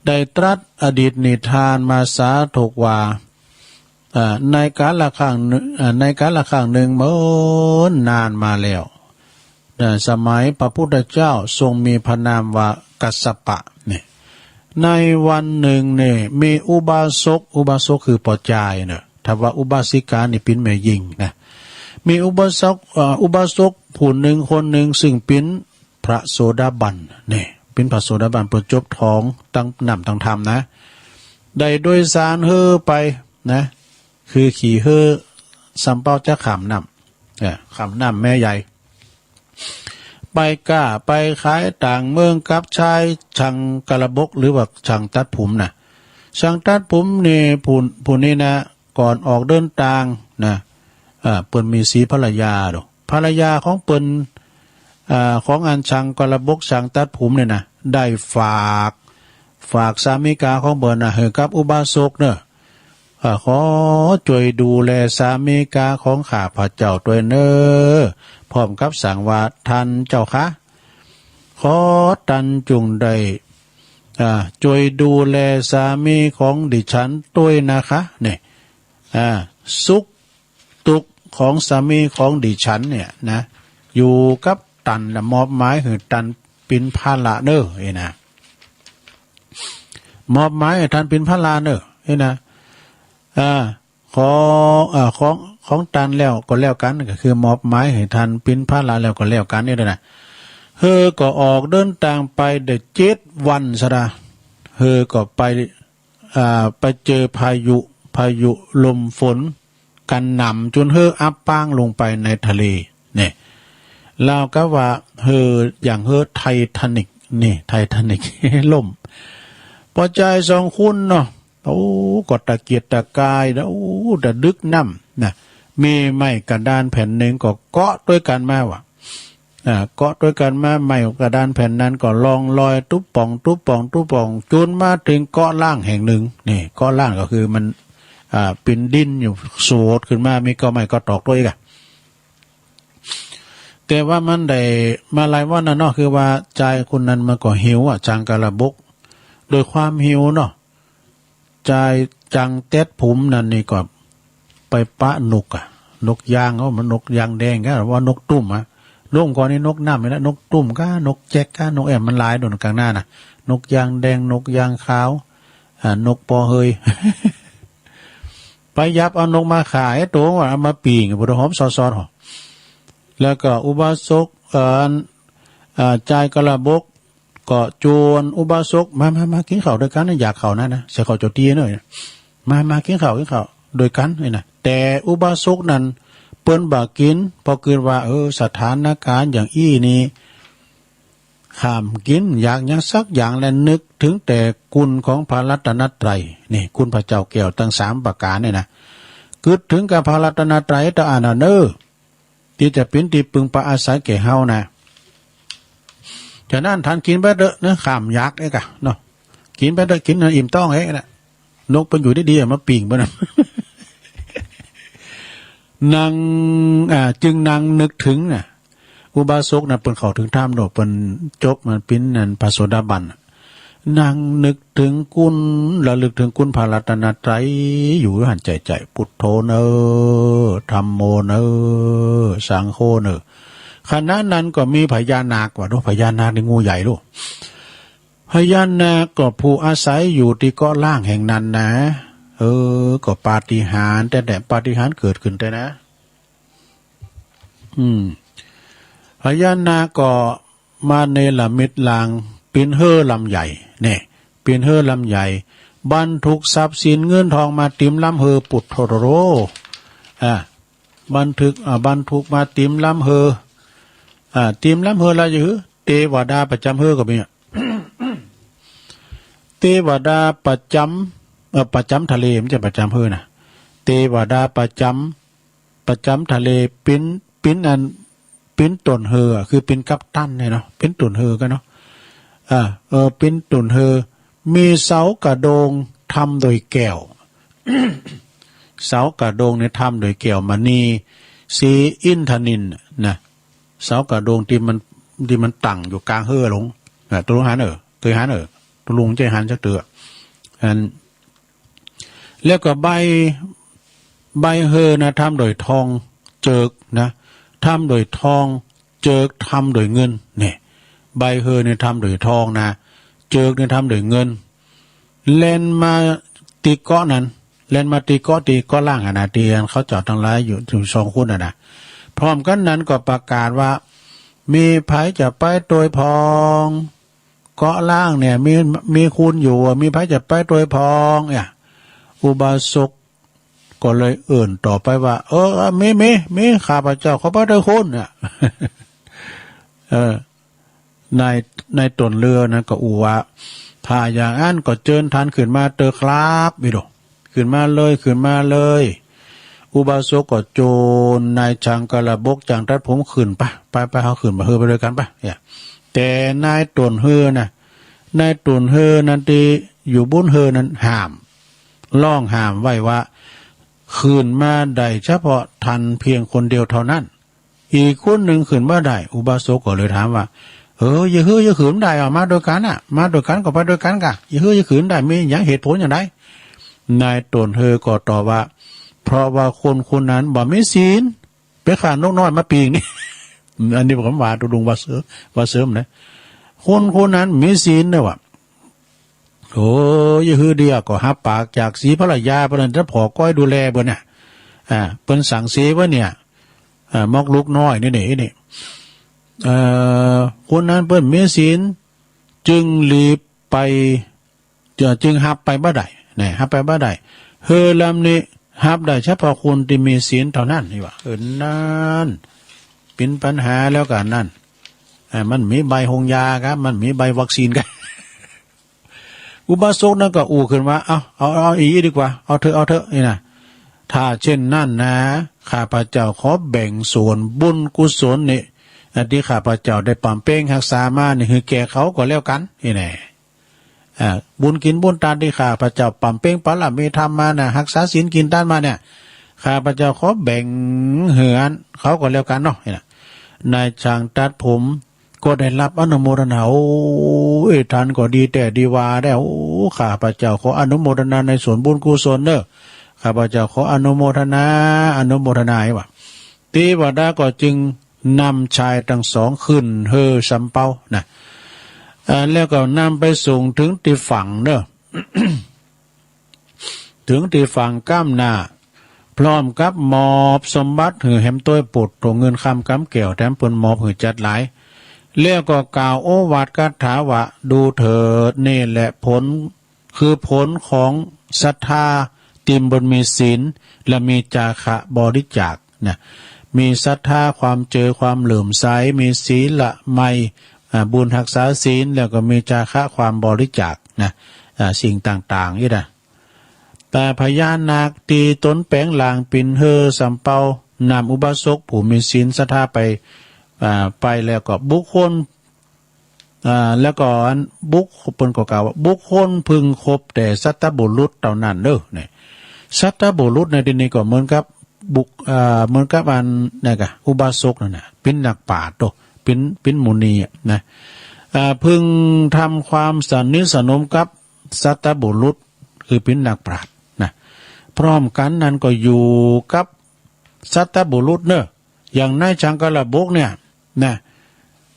ได้ตรัสอดีตนิทานมาสาธกว่า อ่า ในกาลครั้งหนึ่ง อ่า ในกาลครั้งหนึ่งเมินนานมาแล้ว อ่า สมัยพระพุทธเจ้าทรงมีพระนามว่ากัสสปะเนี่ย ในวันหนึ่งเนี่ย มีอุบาสก อุบาสกคือป้อจายเนาะ ถ้าว่าอุบาสิกานี่เป๋นแม่ญิงนะ มีอุบาสก เอ่อ อุบาสกผู้หนึ่งคนหนึ่งซึ่งเป๋นพระโสดาบันเนี่ย เป๋นพระโสดาบัน เปิ้นจบตองตังน้ำตังธรรมนะ ได้โดยสารเฮอไปนะ คือขี่เฮอสำเป้าจะข้ามน้ำ เอ่อ ข้ามน้ำแม่ใหญ่ ไปก้าไปขายต่างเมืองกับชายช่างกระบกหรือว่าช่างตัดผมนะ ช่างตัดผมนี่ผู้ ผู้นี้นะ ก่อนออกเดินตางนะ เอ่อ เปิ้นมีสีภรรยาโด ภรรยาของเปิ้น เอ่อ ของอันช่างกระบกช่างตัดผมเนี่ยนะ ได้ฝาก ฝากสามิกาของเปิ้นนะ หื้อกับอุบาสกเนอะ เอ่อ ขอจ้วยดูแลสามิกาของข้าพเจ้าตวยเนอะ พร้อมกับสั่งว่า ท่านเจ้าคะ ขอท่านจงได้ อ่า จ้วยดูแลสามีของดิฉันตวยนะคะ เนี่ย อ่า สุขทุกข์ของสามีของดิฉันเนี่ยนะ อยู่กับท่านละ มอบหมายหื้อท่านเป๋นภาระเนอะ เอ้ยนะ มอบหมายหื้อท่านเป๋นภาระเนอะ เอ้ยนะ อ่า ขอ เอ่อ ของ ของท่านแล้วก็แล้วกัน ก็คือมอบหมายหื้อท่านเป๋นภาระแล้วก็แล้วกันนี่แหละนะ เฮอก็ออกเดินตางไปได้เจ็ดวันซะนะ เฮอก็ไป อ่า ไปเจอพายุ พายุลมฝนกระหน่ำจนเฮออับปางลงไปในทะเล เนี่ย ราวกับว่าเฮออย่างเฮอไททานิก นี่ ไททานิก ล่ม ป้อจายสองคนเนาะ โอ้ ก็ตะเกียกตะกายนะ โอ้ ตะดึกน้ำนะ มีไม้กระดานแผ่นหนึ่งก็เกาะตวยกั๋นมาว่ะ อ่า เกาะตวยกั๋นมา ไม้กระดานแผ่นนั้นก็ล่องลอยตุ๊บป่องตุ๊บป่องตุ๊บป่อง จนมาเถิงเกาะล้างแห่งหนึ่ง นี่ เกาะล้างก็คือมัน อ่า เป๋นดินอยู่ โสดขึ้นมา มีกอไม้กอตอกตวยอีกอะ แต่ว่ามันได้มาหลายวันนะเนาะ คือว่าจายคนนั้นมันก็หิวอะ ช่างกระบก โดยความหิวเนาะ จายช่างตัดผมนั้นนี่ก็ไปปะนกอะ นกยาง เอ้า มันนกยางแดงกะ ว่านกตุ้มอะ ลมก่อนนี่นกน้ำนี่แหละ นกตุ้มกะ นกแจ๊กกะ นกแอ่น มันหลายโดนกลางหน้าน่ะ นกยางแดง นกยางขาว อ่า นกปอเฮย ไปยับเอานกมาฆ่า ไอ้โตว่าเอามาปิ้ง บ่ได้หอมซอสๆ หรอ แล้วก็อุบาสก เอ่อ อ่า จายกระบก ก็จวนอุบาสก มา มา มากิ๋นข้าวด้วยกั๋นนะ อยากข้าวนะนะ ใส่ข้าวเจ้าตี้หน่อย มา มากิ๋นข้าว กิ๋นข้าวด้วยกั๋นนี่นะ แต่อุบาสกนั้นเปิ้นบ่กิ๋น เพราะกึ๊ดว่า เออ สถานการณ์อย่างอี้นี่ ห้ามกิ๋นอยากหยังสักอย่าง และนึกถึงแต่คุณของพระรัตนตรัย นี่ คุณพระเจ้าแก้วทั้งสามประการเนี่ยนะ กึ๊ดถึงกับพระรัตนตรัยเต้าอั้นนะเนอ ตี้จะเป๋นตี้ปึงปะอาศัยแก่เฮานะ ฉะนั้นท่านกิ๋นไปเต๊อะนะ ห้ามอยากเอ๊ะกะเนาะ กิ๋นไปเต๊อะ กิ๋นให้อิ่มต๊องเอ๊ะนะ นกเปิ้นอยู่ดีๆ มาปิ้งเปิ้นนะ นั่ง อ่า จึงนั่งนึกถึงนะ อุบาสกนะ เปิ้นเข้าถึงธรรมโดด เปิ้นจบมันเป๋นนั่นพระโสดาบันน่ะ นั่งนึกถึงคุณ ระลึกถึงคุณพระรัตนตรัยอยู่หั้นใจ๋ๆ พุทโธเนอ ธัมโมเนอ สังโฆเนอ ขณะนั้นก็มีพญานาคว่ะ ดู พญานาคนี่งูใหญ่ลูก พญานาคก็ผู้อาศัยอยู่ตี้เกาะล้างแห่งนั้นนะ เออ ก็ปาฏิหาริย์แต๊ๆ ปาฏิหาริย์เกิดขึ้นแต๊นะ อืม พญานาคก็มาเนรมิตร่างเป๋นเฮอลำใหญ่ เนี่ย เป๋นเฮอลำใหญ่ บรรทุกทรัพย์สินเงินทองมาเตรียมลำเฮอ ปุถโธโร อ่า บรรทุก อ่า บรรทุกมาเตรียมลำเฮอ อ่า เตรียมลำเฮอแล้วจะหื้อ เทวดาประจำเฮอก็มีอะ เทวดาประจำ เอ่อ ประจำทะเล ไม่ใช่ประจำเฮอนะ เทวดาประจำ ประจำทะเล เป๋น เป๋นอัน เป๋นต้นเฮือ คือเป๋นกัปตันเนี่ยเนาะ เป๋นต้นเฮือกันเนาะ อ่า เออ เป๋นต้นเฮือ มีเสากระโดงทำโดยแก้ว เสากระโดงเนี่ยทำโดยแก้วมณี สีอินทนิลนะ เสากระโดงตี้มัน ตี้มันตั้งอยู่กลางเฮือหลวง อ่า ตุลุงหันเออ เกยหันเออ ตุลุงเจ้าหันจักเตื้อ อัน แล้วก็ใบ ใบเฮือนะทำโดยทอง เจิกนะ ทำโดยทอง เจิกทำโดยเงิน เนี่ย ใบเฮือเนี่ยทำโดยทองนะ เจิกเนี่ยทำโดยเงิน แล่นมาตี้เกาะนั้น แล่นมาตี้เกาะ ตี้เกาะล้างอะนะ ตี้อันเขาเจ้าตังหลายอยู่ อยู่สองคนอะนะ พร้อมกันนั้นก็ประกาศว่า มีไผจะไปตวยพอง เกาะล้างเนี่ย มี มีคนอยู่ มีไผจะไปตวยพอง เนี่ย อุบาสกก็เลยเอิ้นต่อไปว่า เออ มี มี มี ข้าพเจ้าขอไปตวยคน เนี่ย เออ นาย นายต้นเฮือนั้นก็อู้ว่า ถ้าอย่างนั้นก็เจิญท่านขึ้นมาเต๊อะครับ อีโด ขึ้นมาเลย ขึ้นมาเลย อุบาสกก็โจนนายฉังกระบก ช่างตัดผม ขึ้นไป ไป ไป เฮาขึ้นมาเฮือไปด้วยกันไป เนี่ย แต่นายต้นเฮือนะ นายต้นเฮือนั้นตี้อยู่บนเฮือนั้นห้าม ร้องห้ามไว้ว่า ขึ้นมาได้เฉพาะท่านเพียงคนเดียวเท่านั้น อีกคนหนึ่งขึ้นบ่ได้ อุบาสกก็เลยถามว่า เออ อย่าหื้ออย่าขืนได้ เอามาด้วยกันน่ะ มาด้วยกันก็ไปด้วยกันกะ อย่าหื้ออย่าขืนได้ มีหยังเหตุผลอย่างใด นายต้นเฮือก็ตอบว่า เพราะว่าคนคนนั้นบ่มีศีล ไปฆ่านกน้อยมาปิ้งนี่ อันนี้ผมว่าตุลุงว่าเสริม ว่าเสริมนะ คนคนนั้นมีศีลนะวะ โอ้ อย่าหื้อเดียก็ฮับปากจากสีภรรยาเปิ้นนั้น จะผ่อก้อยดูแลเปิ้นน่ะ อ่า เปิ้นสั่งเสียไว้เนี่ย อ่า มอกลูกน้อยนี่ นี่ นี่ เอ่อ คนนั้นเปิ้นมีศีล จึงหลีบไป เอ่อ จึงฮับไปบ่ได้ นี่ ฮับไปบ่ได้ เฮือลำนี้ฮับได้เฉพาะคนตี้มีศีลเท่านั้น นี่ว่า เออ นั่น เป๋นปัญหาแล้วกันนั่น อ่า มันมีใบฮงยาครับ มันมีใบวัคซีนครับ อุบาสกนั้นก็อู้ขึ้นว่า เอา เอา เอาอย่างนี้ดีกว่า เอาเถอะ เอาเถอะ นี่นะ ถ้าเช่นนั้นนะ ข้าพเจ้าขอแบ่งส่วนบุญกุศลนี่ อันที่ข้าพเจ้าได้บำเพ็ญฮักษามานี่ หื้อแก่เขาก็แล้วกัน นี่แน่ อ่า บุญกินบุญตานที่ข้าพเจ้าบำเพ็ญบารมีธรรมมานะ ฮักษาศีลกินตานมาเนี่ย ข้าพเจ้าขอแบ่งหื้ออันเขาก็แล้วกันเนาะ นี่นะ นายช่างตัดผม ก็ได้รับอนุโมทนา โอ้ย ท่านก็ดีแต๊ดีวาแต๊ โอ้ ข้าพเจ้าขออนุโมทนาในส่วนบุญกุศลเนอะ ข้าพเจ้าขออนุโมทนา อนุโมทนา ว่า เทวดาก็จึงนำชายทั้งสองขึ้นเฮือสำเภานะ อ่า แล้วก็นำไปส่งถึงตี้ฝั่งเนอะ ถึงตี้ฝั่งก้ามหน้า พร้อมกับมอบสมบัติหื้อแหมโต้ยโปดโต เงินคำกำแก้ว แถมเปิ้นมอบหื้อจัดหลาย แล้วก็กล่าวโอวาทคาถาว่า ดูเถิด นี่แหละผล คือผลของศรัทธาตี้บ่มีศีล และมีจาคะบริจาคนะ มีศรัทธาความเจือความเหลื่อมใส มีศีละไมย อ่า บุญฮักษาศีล แล้วก็มีจาคะความบริจาคนะ อ่า สิ่งต่างๆ นี่นะ แต่พญานาคตี้ตนแป๋งร่างเป๋นเฮือสำเภานำอุบาสกผู้มีศีลศรัทธาไป อ่า ไปแล้วก็บุคคล อ่า แล้วก็อันบุค เปิ้นก็กล่าวว่า บุคคลพึงคบแต่สัตบุรุษเท่านั้นเด้อ เนี่ย สัตบุรุษในที่นี้ก็เหมือนกับบุค อ่า เหมือนกับอัน นั่นกะ อุบาสกนั่นน่ะ เป๋นนักปราชญ์โต เป๋น เป๋นมุนีอะนะ อ่า พึงทำความสนิทสนมกับสัตบุรุษ คือเป๋นนักปราชญ์นะ พร้อมกันนั้นก็อยู่กับสัตบุรุษเนอะ อย่างนายช่างกระบกเนี่ยนะ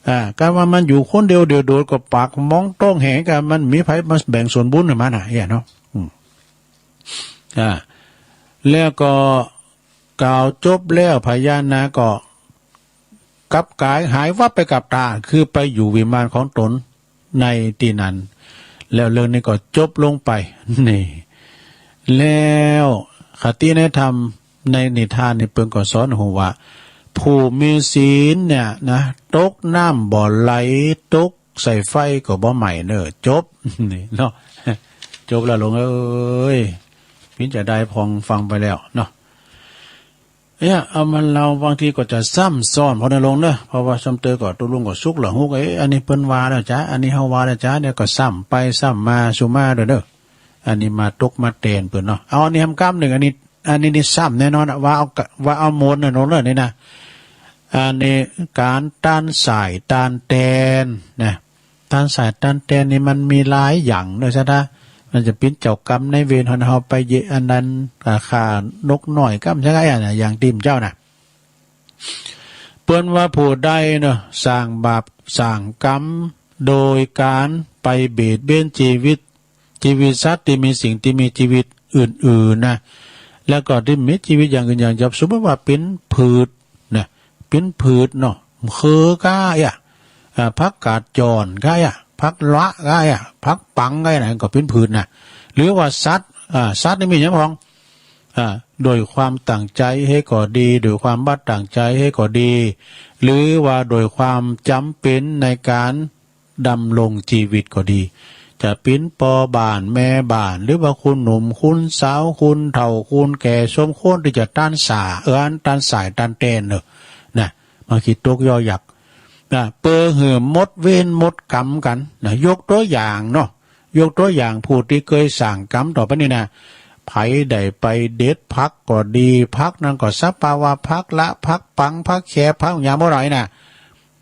อ่า การว่ามันอยู่คนเดียวเดี่ยวโดดก็ปากมองต้องแหงกัน มันมีไผมาแบ่งส่วนบุญให้มันน่ะ เนี่ยเนาะ อืม อ่า แล้วก็กล่าวจบแล้ว พญานาคก็กลับกายหายวับไปกับตา คือไปอยู่วิมานของตนในที่นั้น แล้วเรื่องนี้ก็จบลงไป นี่ แล้วคติในธรรมในนิทานนี่เปิ้นก็สอนฮู้ว่า ผู้มีศีลเนี่ยนะ ตกน้ำบ่ไหล ตกใส่ไฟก็บ่ไหม้เนอะ จบ นี่เนาะ จบแล้วหลวงเอ้ย เป๋นจะใดพองฟังไปแล้วเนาะ เออ เอามาเล่า บางทีก็จะซ้ำซ้อน พอนะลุงเนอะ เพราะว่าซ้ำเติมก็ ตกลงก็สุขละหุก เอ๊ะ อันนี้เปิ้นว่าแล้วจ้า อันนี้เฮาว่าแล้วจ้า เดี๋ยวก็ซ้ำไปซ้ำมาสู่มาเด้อเด้อ อันนี้มาตกมาแตนเปิ้นเนาะ เอาอันนี้แหมกำนึ่ง อันนี้ อันนี้นี่ซ้ำแน่นอนอะ ว่าเอากะ ว่าเอาโมนน่ะลุงเนอะ นี่นะ อันนี้ก๋านต้านสายต้านแตนนะ ต้านสายต้านแตนนี่มันมีหลายอย่างเนอะ ใช่ไหม มันจะปิ้นเจ้ากรรมนายเวร หันเฮาไปเยะอันนั้น อ่า ฆ่านกน้อยกำ ใช่ไหม อ่ะนะ อย่างตี้เปิ้นเจ้านะ เปิ้นว่าผู้ใดเนาะ สร้างบาปสร้างกรรม โดยการไปเบียดเบียนชีวิต ชีวิตสัตว์ที่มีสิ่งที่มีชีวิตอื่นๆนะ แล้วก็ที่มีชีวิตอย่างอื่นอย่างหยาบ สมมุติว่าปิ้นผืดนะ ปิ้นผืดเนาะ เขือก้าเอี้ย อ่า ผักกาดจ่อนก้าเอี้ย ผักละก้าเอี้ย ผักปังก้าเอี้ยนะ ก็ปิ้นผืดนะ หรือว่าสัตว์ อ่า สัตว์นี่มีหยังพ่อง อ่า โดยความตั้งใจเฮก็ดี โดยความบ่ตั้งใจเฮก็ดี หรือว่าโดยความจ๋ำเป๋นในก๋านดำรงชีวิตก็ดี จะปิ้นป้อบ้านแม่บ้าน หรือว่าคุณหนุ่มคุณสาว คุณเฒ่าคุณแก่ สมควรตี้จะต้านสา เออ อันต้านสายต้านแตนเนอะ นะ มาคิดตกย่อหยัก นะ เปื้อหื้อหมดเวรหมดกรรมกั๋นนะ ยกตั๋วอย่างเนาะ ยกตั๋วอย่างผู้ตี้เกยสร้างกรรมต่อไปนี่นะ ใผได้ไปเด็ดผักก็ดี ผักนั้นก็สภาวะผักละ ผักปัง ผักแข ผักหยังบ่ได้นะ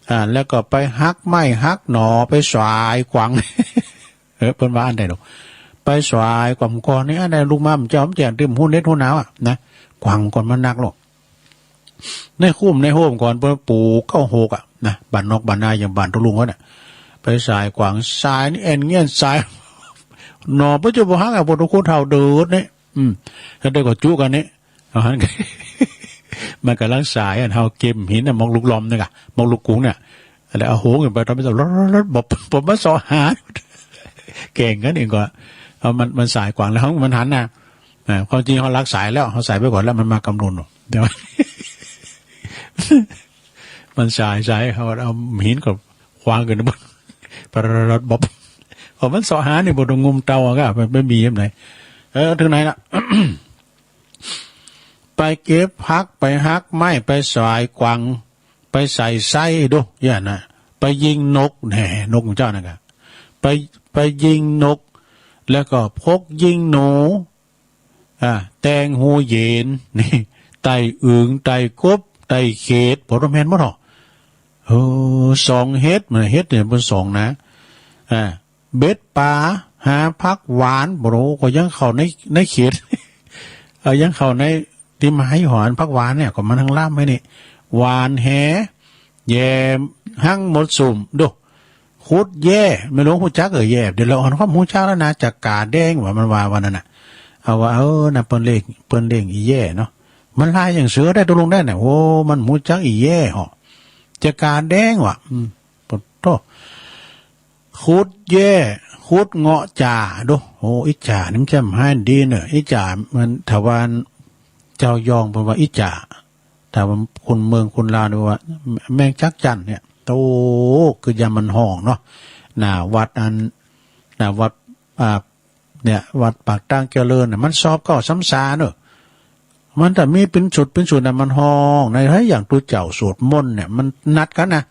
อ่า แล้วก็ไปหักไม้หักหน่อ ไปสายขวาง เออ เปิ้นว่าอันใด๋ดอก ไปสายขวางก่อนนี่ อันใด๋ลูกมา มันจะ มันจะ มันจะ ฮู้เน็ดฮู้หนาวอะนะ ขวางก่อนมันหนักโลด ในคุ้มในโฮมก่อน เปิ้นปลูกข้าวโฮกอะนะ บ้านนอกบ้านนาอย่างบ้านตะลุงเขาเนี่ย ไปสายขวาง สายนี่แอ่นเงี้ยนสาย หน่อเปิ้นจะบ่หักอะ พวกตะคุเฒ่าเดิดนี่ อืม แล้วเดี๋ยวก็จุกั๋นนี่ เอาหัน มันก่ำลังสายอะ เฮาเก็บหินน่ะ หมอกลูกลอมนี่กะ หมอกลูกกุ๋งเนี่ย แล้วเอาโหงขึ้นไป ตอนมันจะรถๆๆ บ่ บ่มาเซาะหา แก่งกั๋นเองก็ เอามัน มันสายขวางแล้ว มันหันนะ อ่า ความจริงเฮาลักสายแล้ว เฮาสายไปก่อนแล้ว มันมากำหนดเนาะ เดี๋ยว มันสาย สาย เฮาเอาหินก็ขวางขึ้นบน ปะรดๆๆ บ่ พอมันเซาะหานี่บ่ต้องงมเตาอะ ก็มัน มันมีแบบไหน เออ ถึงไหนละ ไปเก็บผัก ไปหักไม้ ไปสายขวาง ไปใส่ไส้ดู อย่างนั้น ไปยิงนก แหน่ นกของเจ้านั่นกะ ไป ไปยิงนก แล้วก็พกยิงหนู อ่า แตงฮูเหย็น นี่ ไต่อึ่ง ไต่กบ ไต่เขด บ่ต้องแม่นบ่เนาะ เออ ส่องเห็ด มันเห็ดเนี่ยมันส่องนะ อ่า เบ็ดปลา หาผักหวาน บ่รู้ ก็ยังเข้าใน ในเขต เออ ยังเข้าใน ตี้มาให้หอนผักหวานเนี่ย ก็มันทั้งล่ามไว้นี่ หว่านแห แหย่หังหมดสุม ดู ขุดแย้ แม่หลวงฮู้จักเอ่อแย้ เดี๋ยวละอ่อนความฮู้จักแล้วนะ จะกาแดงว่า มันว่า ว่านั้นน่ะ เอาว่า เออ นะ เปิ้นเลี้ยง เปิ้นเลี้ยงอีแย้เนาะ มันลายอย่างเสือได้ ตกลงได้น่ะ โอ้ มันฮู้จักอีแย้เหาะ จะกาแดงว่ะ อืม ปะโธ่ ขุดแย้ ขุดเงาะจ่า ดู โอ้ อีจ่านี่มันจำหายดีเนอะ อีจ่ามัน ถ้าว่าเจ้ายองเปิ้นว่าอีจ่า ถ้าว่าคนเมืองคนลาวนี่ว่าแมงจักจั่นเนี่ย โอ้ คือยามมันฮ้องเนาะ หน้าวัดอัน หน้าวัด อ่า เนี่ย วัดปากตางเจริญน่ะ มันซอบเก๊าซ้ำซาเนอะ มันถ้ามีเป๋นชุดเป๋นชุดน่ะ มันฮ้องใน เฮ้ย อย่างตุ๊เจ้าสวดมนต์เนี่ย มันนัดกั๋นนะ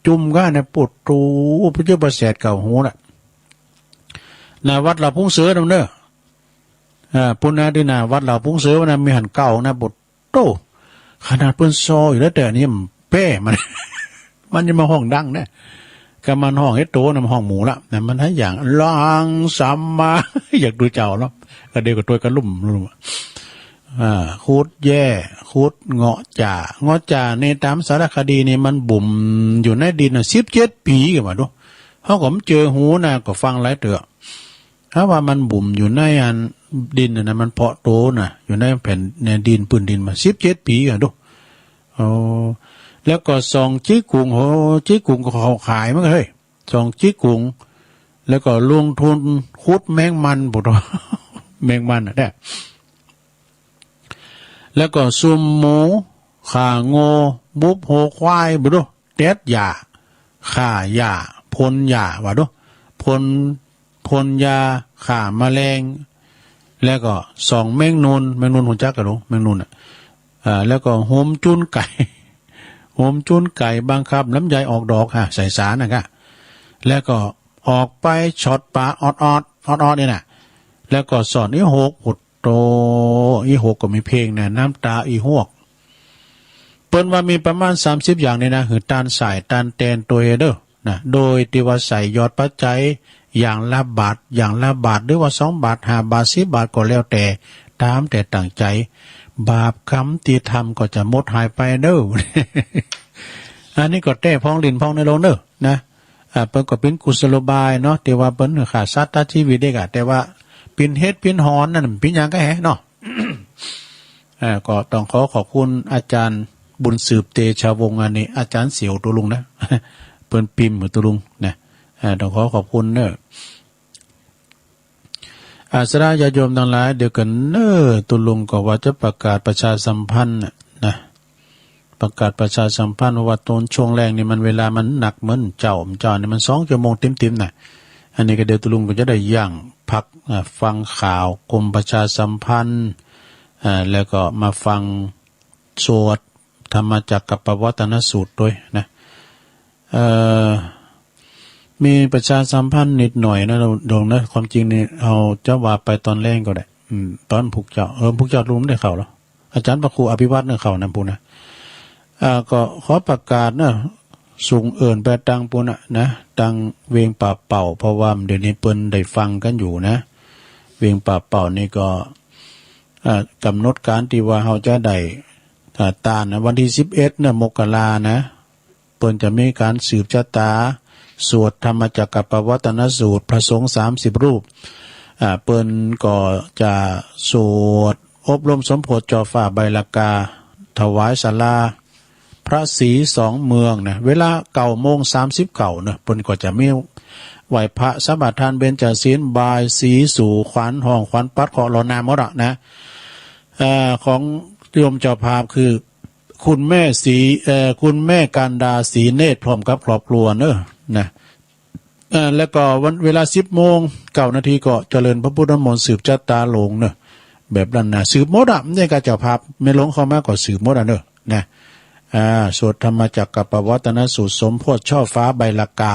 จุ่มกั๋นเนี่ย ปะโธ่ ไปเจอประแสทเก๊าฮู้น่ะ หน้าวัดเหล่าปุงเสือนำเนอะ อ่า ปุ้นนะ ตี้หน้าวัดเหล่าปุงเสือนะ มีหั้นเก๊านะ ปะโธ่ ขนาดเปิ้นซออยู่แล้ว แต่อันนี้มันแป้มัน มันยังมาฮ้องดังนะ ก็มันฮ้องเฮ็ดโตนะ มันฮ้องหมู่ละนะ มันให้อย่าง หลังสัมมา อยากดูเจ้าเนาะ ก็เดี๋ยวก็ตัวกระลุ่มลุ่ม อ่า ขุดแย้ ขุดเงาะจ่า เงาะจ่านี่ตามสารคดีนี่มันบุ่มอยู่ในดินน่ะ สิบเจ็ดปี๋ ก็ว่าดู เฮาก็บ่เจอฮู้นะ ก็ฟังหลายเตื้อ ถ้าว่ามันบุ่มอยู่ในอันดินน่ะนะ มันเพาะโตน่ะ อยู่ในแผ่น ในดิน พื้นดินมาสิบเจ็ดปี๋อะดู โอ้ แล้วก็ส่องจิกกุ่ง โห จิกกุ่งก็เขาขายมันก็ เฮ้ย ส่องจิกกุ่ง แล้วก็ลงทุนขุดแมงมัน บ่ดอก แมงมันน่ะแท้ แล้วก็ซุ่มหมู ฆ่างัว บุบหัวควาย บ่ดู เด็ดหญ้า ฆ่าหญ้า พ่นหญ้า ว่าดู พ่น พ่นยาฆ่าแมลง แล้วก็ส่องแมงนูน แมงนูนฮู้จักกะลูก แมงนูนน่ะ อ่า แล้วก็โฮมจูนไก่ โฮมจูนไก่ บังคับลำไยออกดอกฮะ ใส่สารนะกะ แล้วก็ออกไปช็อตปลาออดๆ ออดๆ นี่นะ แล้วก็สอนอีหก โอ้โต อีหกก็มีเพลงนะ น้ำตาอีฮวก เปิ้นว่ามีประมาณสามสิบอย่างนี่นะ คือตานสาย ตานแตนตัวเฮเด้อ นะ โดยที่ว่าใส่ยอดปัจจัยอย่างละบาท อย่างละบาท หรือว่าสองบาท ห้าบาท สิบบาท ก็แล้วแต่ ตามแต่ตั้งใจ บาปกรรมที่ทำก็จะหมดหายไปเด้อ อันนี้ก็แต้พองหลิ้นพองในโลงเด้อ นะ อ่า เปิ้นก็เป็นกุศโลบายเนาะ ที่ว่าเปิ้นฆ่าสัตว์ตัดชีวิตเด็กอะ แต่ว่าเป็นเหตุเป็นหอนนั่นเป็นหยังก็แหะเนาะ อ่า ก็ต้องขอขอบคุณอาจารย์บุญสืบเตชะวงศ์ อันนี้อาจารย์เสี่ยวตุลุงนะ เปิ้นพิมพ์หื้อตุลุงนะ อ่า ต้องขอขอบคุณเนอะ อ่า ศรัทธาญาติโยมทั้งหลาย เดี๋ยวก่อนเนอะ ตุลุงก็ว่าจะประกาศประชาสัมพันธ์น่ะนะ ประกาศประชาสัมพันธ์ เพราะว่าตอนช่วงแลงนี่มันเวลามันหนักเหมือนเจ้า เจ้านี่มันสองชั่วโมงเต็มๆ น่ะ อันนี้ก็เดี๋ยวตุลุงก็จะได้ย่างพัก อ่า ฟังข่าวกรมประชาสัมพันธ์ อ่า แล้วก็มาฟังสวดธรรมจักรกัปปวัตตนสูตรด้วยนะ เอ่อ มีประชาสัมพันธ์นิดหน่อยนะ โยมนะ ความจริงนี่เฮาจะว่าไปตอนแลงก็ได้ อืม ตอนพุกเจ้า เออ พุกเจ้าลุงได้เข้าแล้ว อาจารย์พระครูอภิวัฒน์เนี่ยเข้านะปู้นนะ อ่า ก็ขอประกาศนะ ส่งเอิ้นไปตังปู้นนะ นะ ตังเวียงป่าเป่า เพราะว่าเดี๋ยวนี้เปิ้นได้ฟังกันอยู่นะ เวียงป่าเป่านี่ก็ อ่า กำหนดการที่ว่าเฮาจะได้ อ่า ตานนะ วันที่สิบเอ็ดเนี่ย มกรานะ เปิ้นจะมีการสืบชะตา สวดธรรมจักรกัปปวัตตนสูตร พระสงฆ์สามสิบรูป อ่า เปิ้นก็จะสวดอบรมสมโภชเจ้าฟ้าใบลากา ถวายศาลาพระศรีสองเมืองนะ เวลาเก้าโมงสามสิบเก้าเนอะ เปิ้นก็จะมีไหว้พระสมาทานเบญจศีล บายสีสู่ขวัญ ฮ้องขวัญปัดเคราะห์ลอน้ำหมดอะนะ เอ่อ ของโยมเจ้าภาพคือ คุณแม่ศรี เอ่อ คุณแม่กันดา ศรีเนตร พร้อมกับครอบครัวเนอะ นะ เอ่อ แล้วก็วัน เวลาสิบโมงเก้านาทีก็เจริญพระพุทธมนต์สืบชะตาหลวงเนอะ แบบนั้นนะ สืบหมดอะ นี่ก็เจ้าภาพ แม่หลวงเข้ามาก็สืบหมดอะเนอะ นะ อ่า สวดธรรมจักรกัปปวัตตนสูตร สมโภชเจ้าฟ้าใบลากา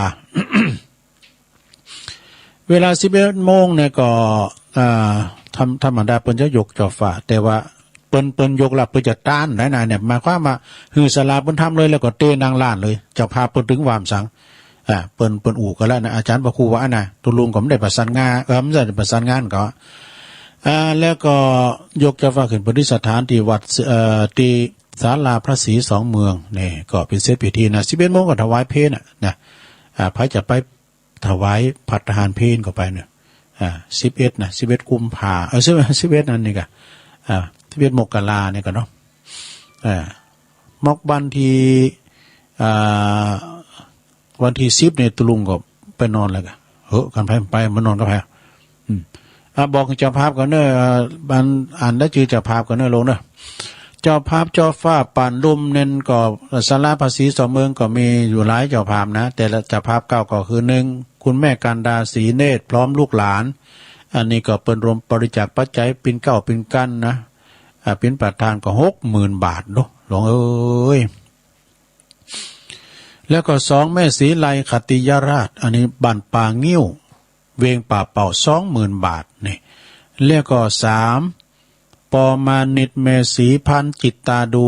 เวลาสิบเอ็ดโมงเนี่ยก็ อ่า ธรรม- ธรรมดาเปิ้นจะยกเจ้าฟ้า แต่ว่าเปิ้น- เปิ้นยกแล้วเปิ้นจะตานได้นะเนี่ย หมายความว่าหื้อศาลาเปิ้นทำเลย แล้วก็เตนั่งร้านเลย เจ้าภาพเปิ้นตึงว่าหยัง อ่า เปิ้น- เปิ้นอู้กันแล้วนะ อาจารย์พระครูว่านะ ตุลุงก็ไม่ได้ประสานงาน เออ ไม่ได้ประสานงานก็ อ่า แล้วก็ยกเจ้าฟ้าขึ้นประดิษฐานที่วัด เอ่อ ที่ศาลาพระศรีสองเมือง นี่ก็เป็นเสร็จพิธีนะ สิบเอ็ดโมงก็ถวายเพลน่ะนะ อ่า ใผจะไป ถวายภัตตาหารเพลเข้าไปเนอะ อ่า สิบเอ็ดนะ สิบเอ็ดกุมภา เออ สิบ- สิบเอ็ดนั่นนี่กะ อ่า สิบเอ็ดมกรานี่กะเนาะ อ่า มกวันที่ อ่า วันที่สิบเนี่ย ตุลุงก็ไปนอนแล้วกะ เฮ้อ กันไป ไป มานอนกับไผ อืม อ่า บอกเจ้าภาพก่อนเนอะ อ่า อัน อันได้ชื่อเจ้าภาพก่อนเนอะ ลงเนอะ เจ้าภาพเจ้าฟ้าปานลุ่มเน้นก็ ศาลาพระศรีสองเมืองก็มีอยู่หลายเจ้าภาพนะ แต่ละเจ้าภาพเก่าก็คือ หนึ่ง คุณแม่กันดา ศรีเนตร พร้อมลูกหลาน อันนี้ก็เปิ้นรวมบริจาคปัจจัยเป็นเก้าเป็นกั้นนะ อ่า เป็นประธานก็ หกหมื่นบาทเนาะ หลวงเอ้ย แล้วก็ สอง แม่ศรีไลขัตติยราช อันนี้บ้านป่างิ้ว เวียงป่าเป่า สองหมื่นบาทนี่ แล้วก็ สาม ปอมานิตแม่ศรีพันจิตตาดู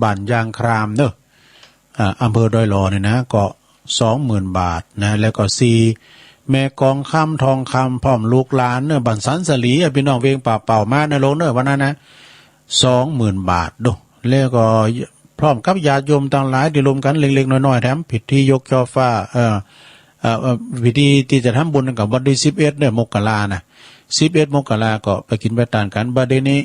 บ้านยางครามเนอะ อ่า อำเภอดอยหล่อเนี่ยนะ ก็ สองหมื่นบาทนะ แล้วก็ สี่ แม่กองคำทองคำ พร้อมลูกหลานเนอะ บ้านสันสลี อ่ะ พี่น้องเวียงป่าเป่ามานะ ลงเนอะ วันนั้นนะ สองหมื่นบาทเนาะ แล้วก็พร้อมกับญาติโยมทั้งหลายที่รวมกันเล็กๆน้อยๆ แถมพิธียกเจ้าฟ้า เอ่อ เอ่อ เอ่อ พิธีที่จะทำบุญกับวันที่สิบเอ็ดเนี่ย มกรานะ สิบเอ็ดมกราก็ไปกินไปตานกัน บัดนี้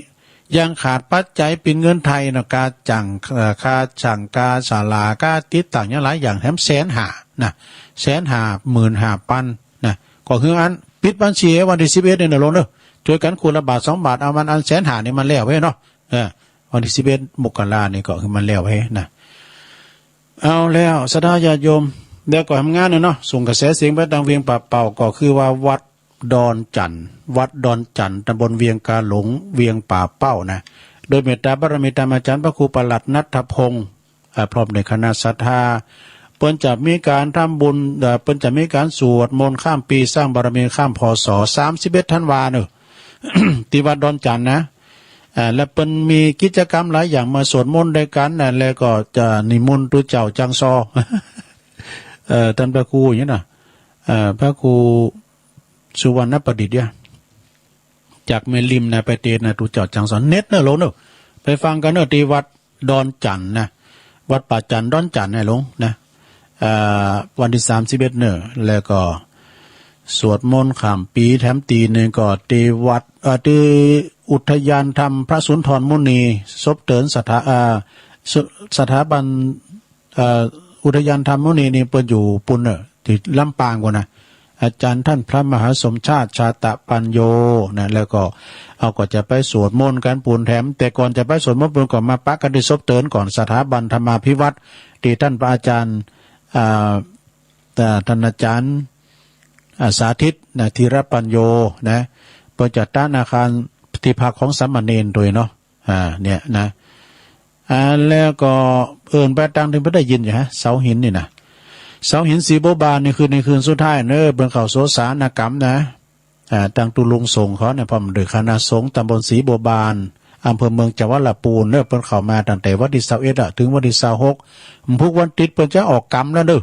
ยังขาดปัจจัยเป็นเงินไทยนะ ค่าจ้าง เอ่อ ค่าจ้าง ค่าศาลา ค่าติดตั้งหยังหลายอย่าง แถมแสนห้านะ แสนห้าหมื่นห้าปันนะ ก็คืออันปิดบัญชีวันที่สิบเอ็ดเนี่ยนะ ลงเนอะ ช่วยกันคนละบาทสองบาท เอามันอันแสนห้านี่มันแล้วไว้เนาะ เออ วันที่สิบเอ็ดมกรานี่ก็คือมันแล้วไว้นะ เอาแล้ว ศรัทธาญาติโยม แล้วก็ทำงานนะเนาะ ส่งกระแสเสียงไปตางเวียงป่าเป่า ก็คือว่าวัดดอนจันทน์ วัดดอนจันทน์ ตำบลเวียงกาหลง เวียงป่าเป่านะ โดยเมตตาบารมีธรรมอาจารย์พระครูประหลัดณัฐพงษ์ อ่า พร้อมด้วยคณะศรัทธา เปิ้นจะมีการทำบุญ เอ่อ เปิ้นจะมีการสวดมนต์ข้ามปี สร้างบารมีข้าม พ.ศ. สามสิบเอ็ดธันวาเนอะ ที่วัดดอนจันทน์นะ อ่า และเปิ้นมีกิจกรรมหลายอย่างมาสวดมนต์ด้วยกันนะ แล้วก็จะนิมนต์ตุ๊เจ้าจังซอ เอ่อ ท่านพระครูอย่างนี้นะ เอ่อ พระครูสุวรรณประดิษฐ์เนี่ย จากแม่ริมนะ ไปเตสนะ ตุ๊เจ้าจังซอ เน็ตเนอะหลวงเนอะ ไปฟังกันเนอะ ที่วัดดอนจันทน์นะ วัดป่าจันทน์ดอนจันทน์นะหลวงนะ อ่า วันที่สามสิบเอ็ดเนอะ แล้วก็สวดมนต์ข้ามปีแถมตีหนึ่งก็ที่วัด เอ่อ ที่อุทยานธรรมพระสุนทรมุนี ซบเตินสถา อ่า สุ สถาบัน เอ่อ อุทยานธรรมมุนีนี่เปิ้นอยู่ปูนเนอะ ที่ลำปางปูนนะ อาจารย์ท่านพระมหาสมชาติชาตะปัญโญนะ แล้วก็เฮาก็จะไปสวดมนต์กันปูนแถม แต่ก่อนจะไปสวดมนต์ปูนก็มาปะกันที่ซบเตินก่อน สถาบันธรรมาภิวัฒน์ ที่ท่านพระอาจารย์ อ่า อ่า ท่านอาจารย์ อ่า สาธิตนะ ธีรปัญโญนะ เปิ้นจะตั้งอาคารที่พักของสามเณรโดยเนาะ อ่า เนี่ยนะ อ่า แล้วก็เอิ้นไปตางที่เปิ้นได้ยินอยู่ฮะ เสาหินนี่นะ เสาหินสีบัวบานนี่คือในคืนสุดท้ายเนอะ เปิ้นเข้าโสสานกรรมนะ อ่า ตางตุ๊ลุงสงฆ์เขาเนี่ย พร้อมด้วยคณะสงฆ์ตำบลสีบัวบาน อำเภอเมืองจังหวัดลำพูนเนอะ เปิ้นเข้ามาตั้งแต่วันที่ซาวเอ็ดอะ ถึงวันที่ซาวหก พุกวันติดเปิ้นจะออกกรรมแล้วเนอะ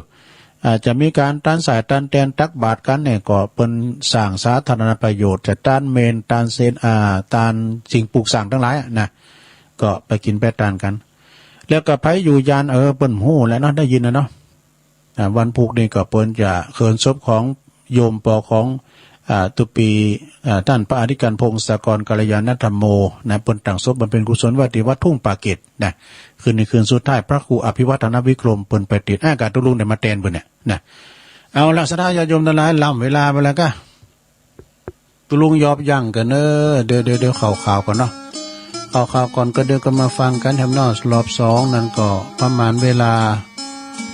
อ่า จะมีการตันสายตันแตนตักบาตรกันเนี่ย ก็เปิ้นสร้างสาธารณประโยชน์ จะตันเมน ตันเซน อ่า ตันสิ่งปลูกสร้างทั้งหลายอะนะ ก็ไปกินไปตานกัน แล้วก็ไผอยู่ยาน เออ เปิ้นฮู้แหละเนาะ ได้ยินนะเนาะ อ่า วันพุกนี่ก็เปิ้นจะเขินศพของโยมปอของ อ่า ตุปี อ่า ท่านพระอธิการพงศกรกัลยาณธรรมโมนะ เปิ้นตั้งศพบำเพ็ญกุศลไว้ที่วัดทุ่งป่าเกร็ดนะ คืนนี้คืนสุดท้าย พระครูอภิวัฒนวิกรมเปิ้นไปติด อ่า กาตุ๊ลุงได้มาแตนเปิ้นเนี่ยนะ เอาละ ศรัทธาญาติโยมทั้งหลาย ล้ำเวลาไปแล้วกะ ตุ๊ลุงยอบยั้งก่อนเนอะ เดี๋ยว เดี๋ยว เดี๋ยวเข้าข่าวก่อนเนาะ เข้าข่าวก่อนก็เดี๋ยวก็มาฟังกันแถมเนาะ รอบสองนั่นก็ประมาณเวลา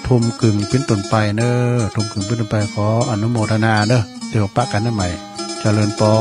ทุ่มครึ่งเป็นต้นไปเนอะ ทุ่มครึ่งเป็นต้นไป ขออนุโมทนาเนอะ เดี๋ยวปะกันได้ใหม่ เจริญปอ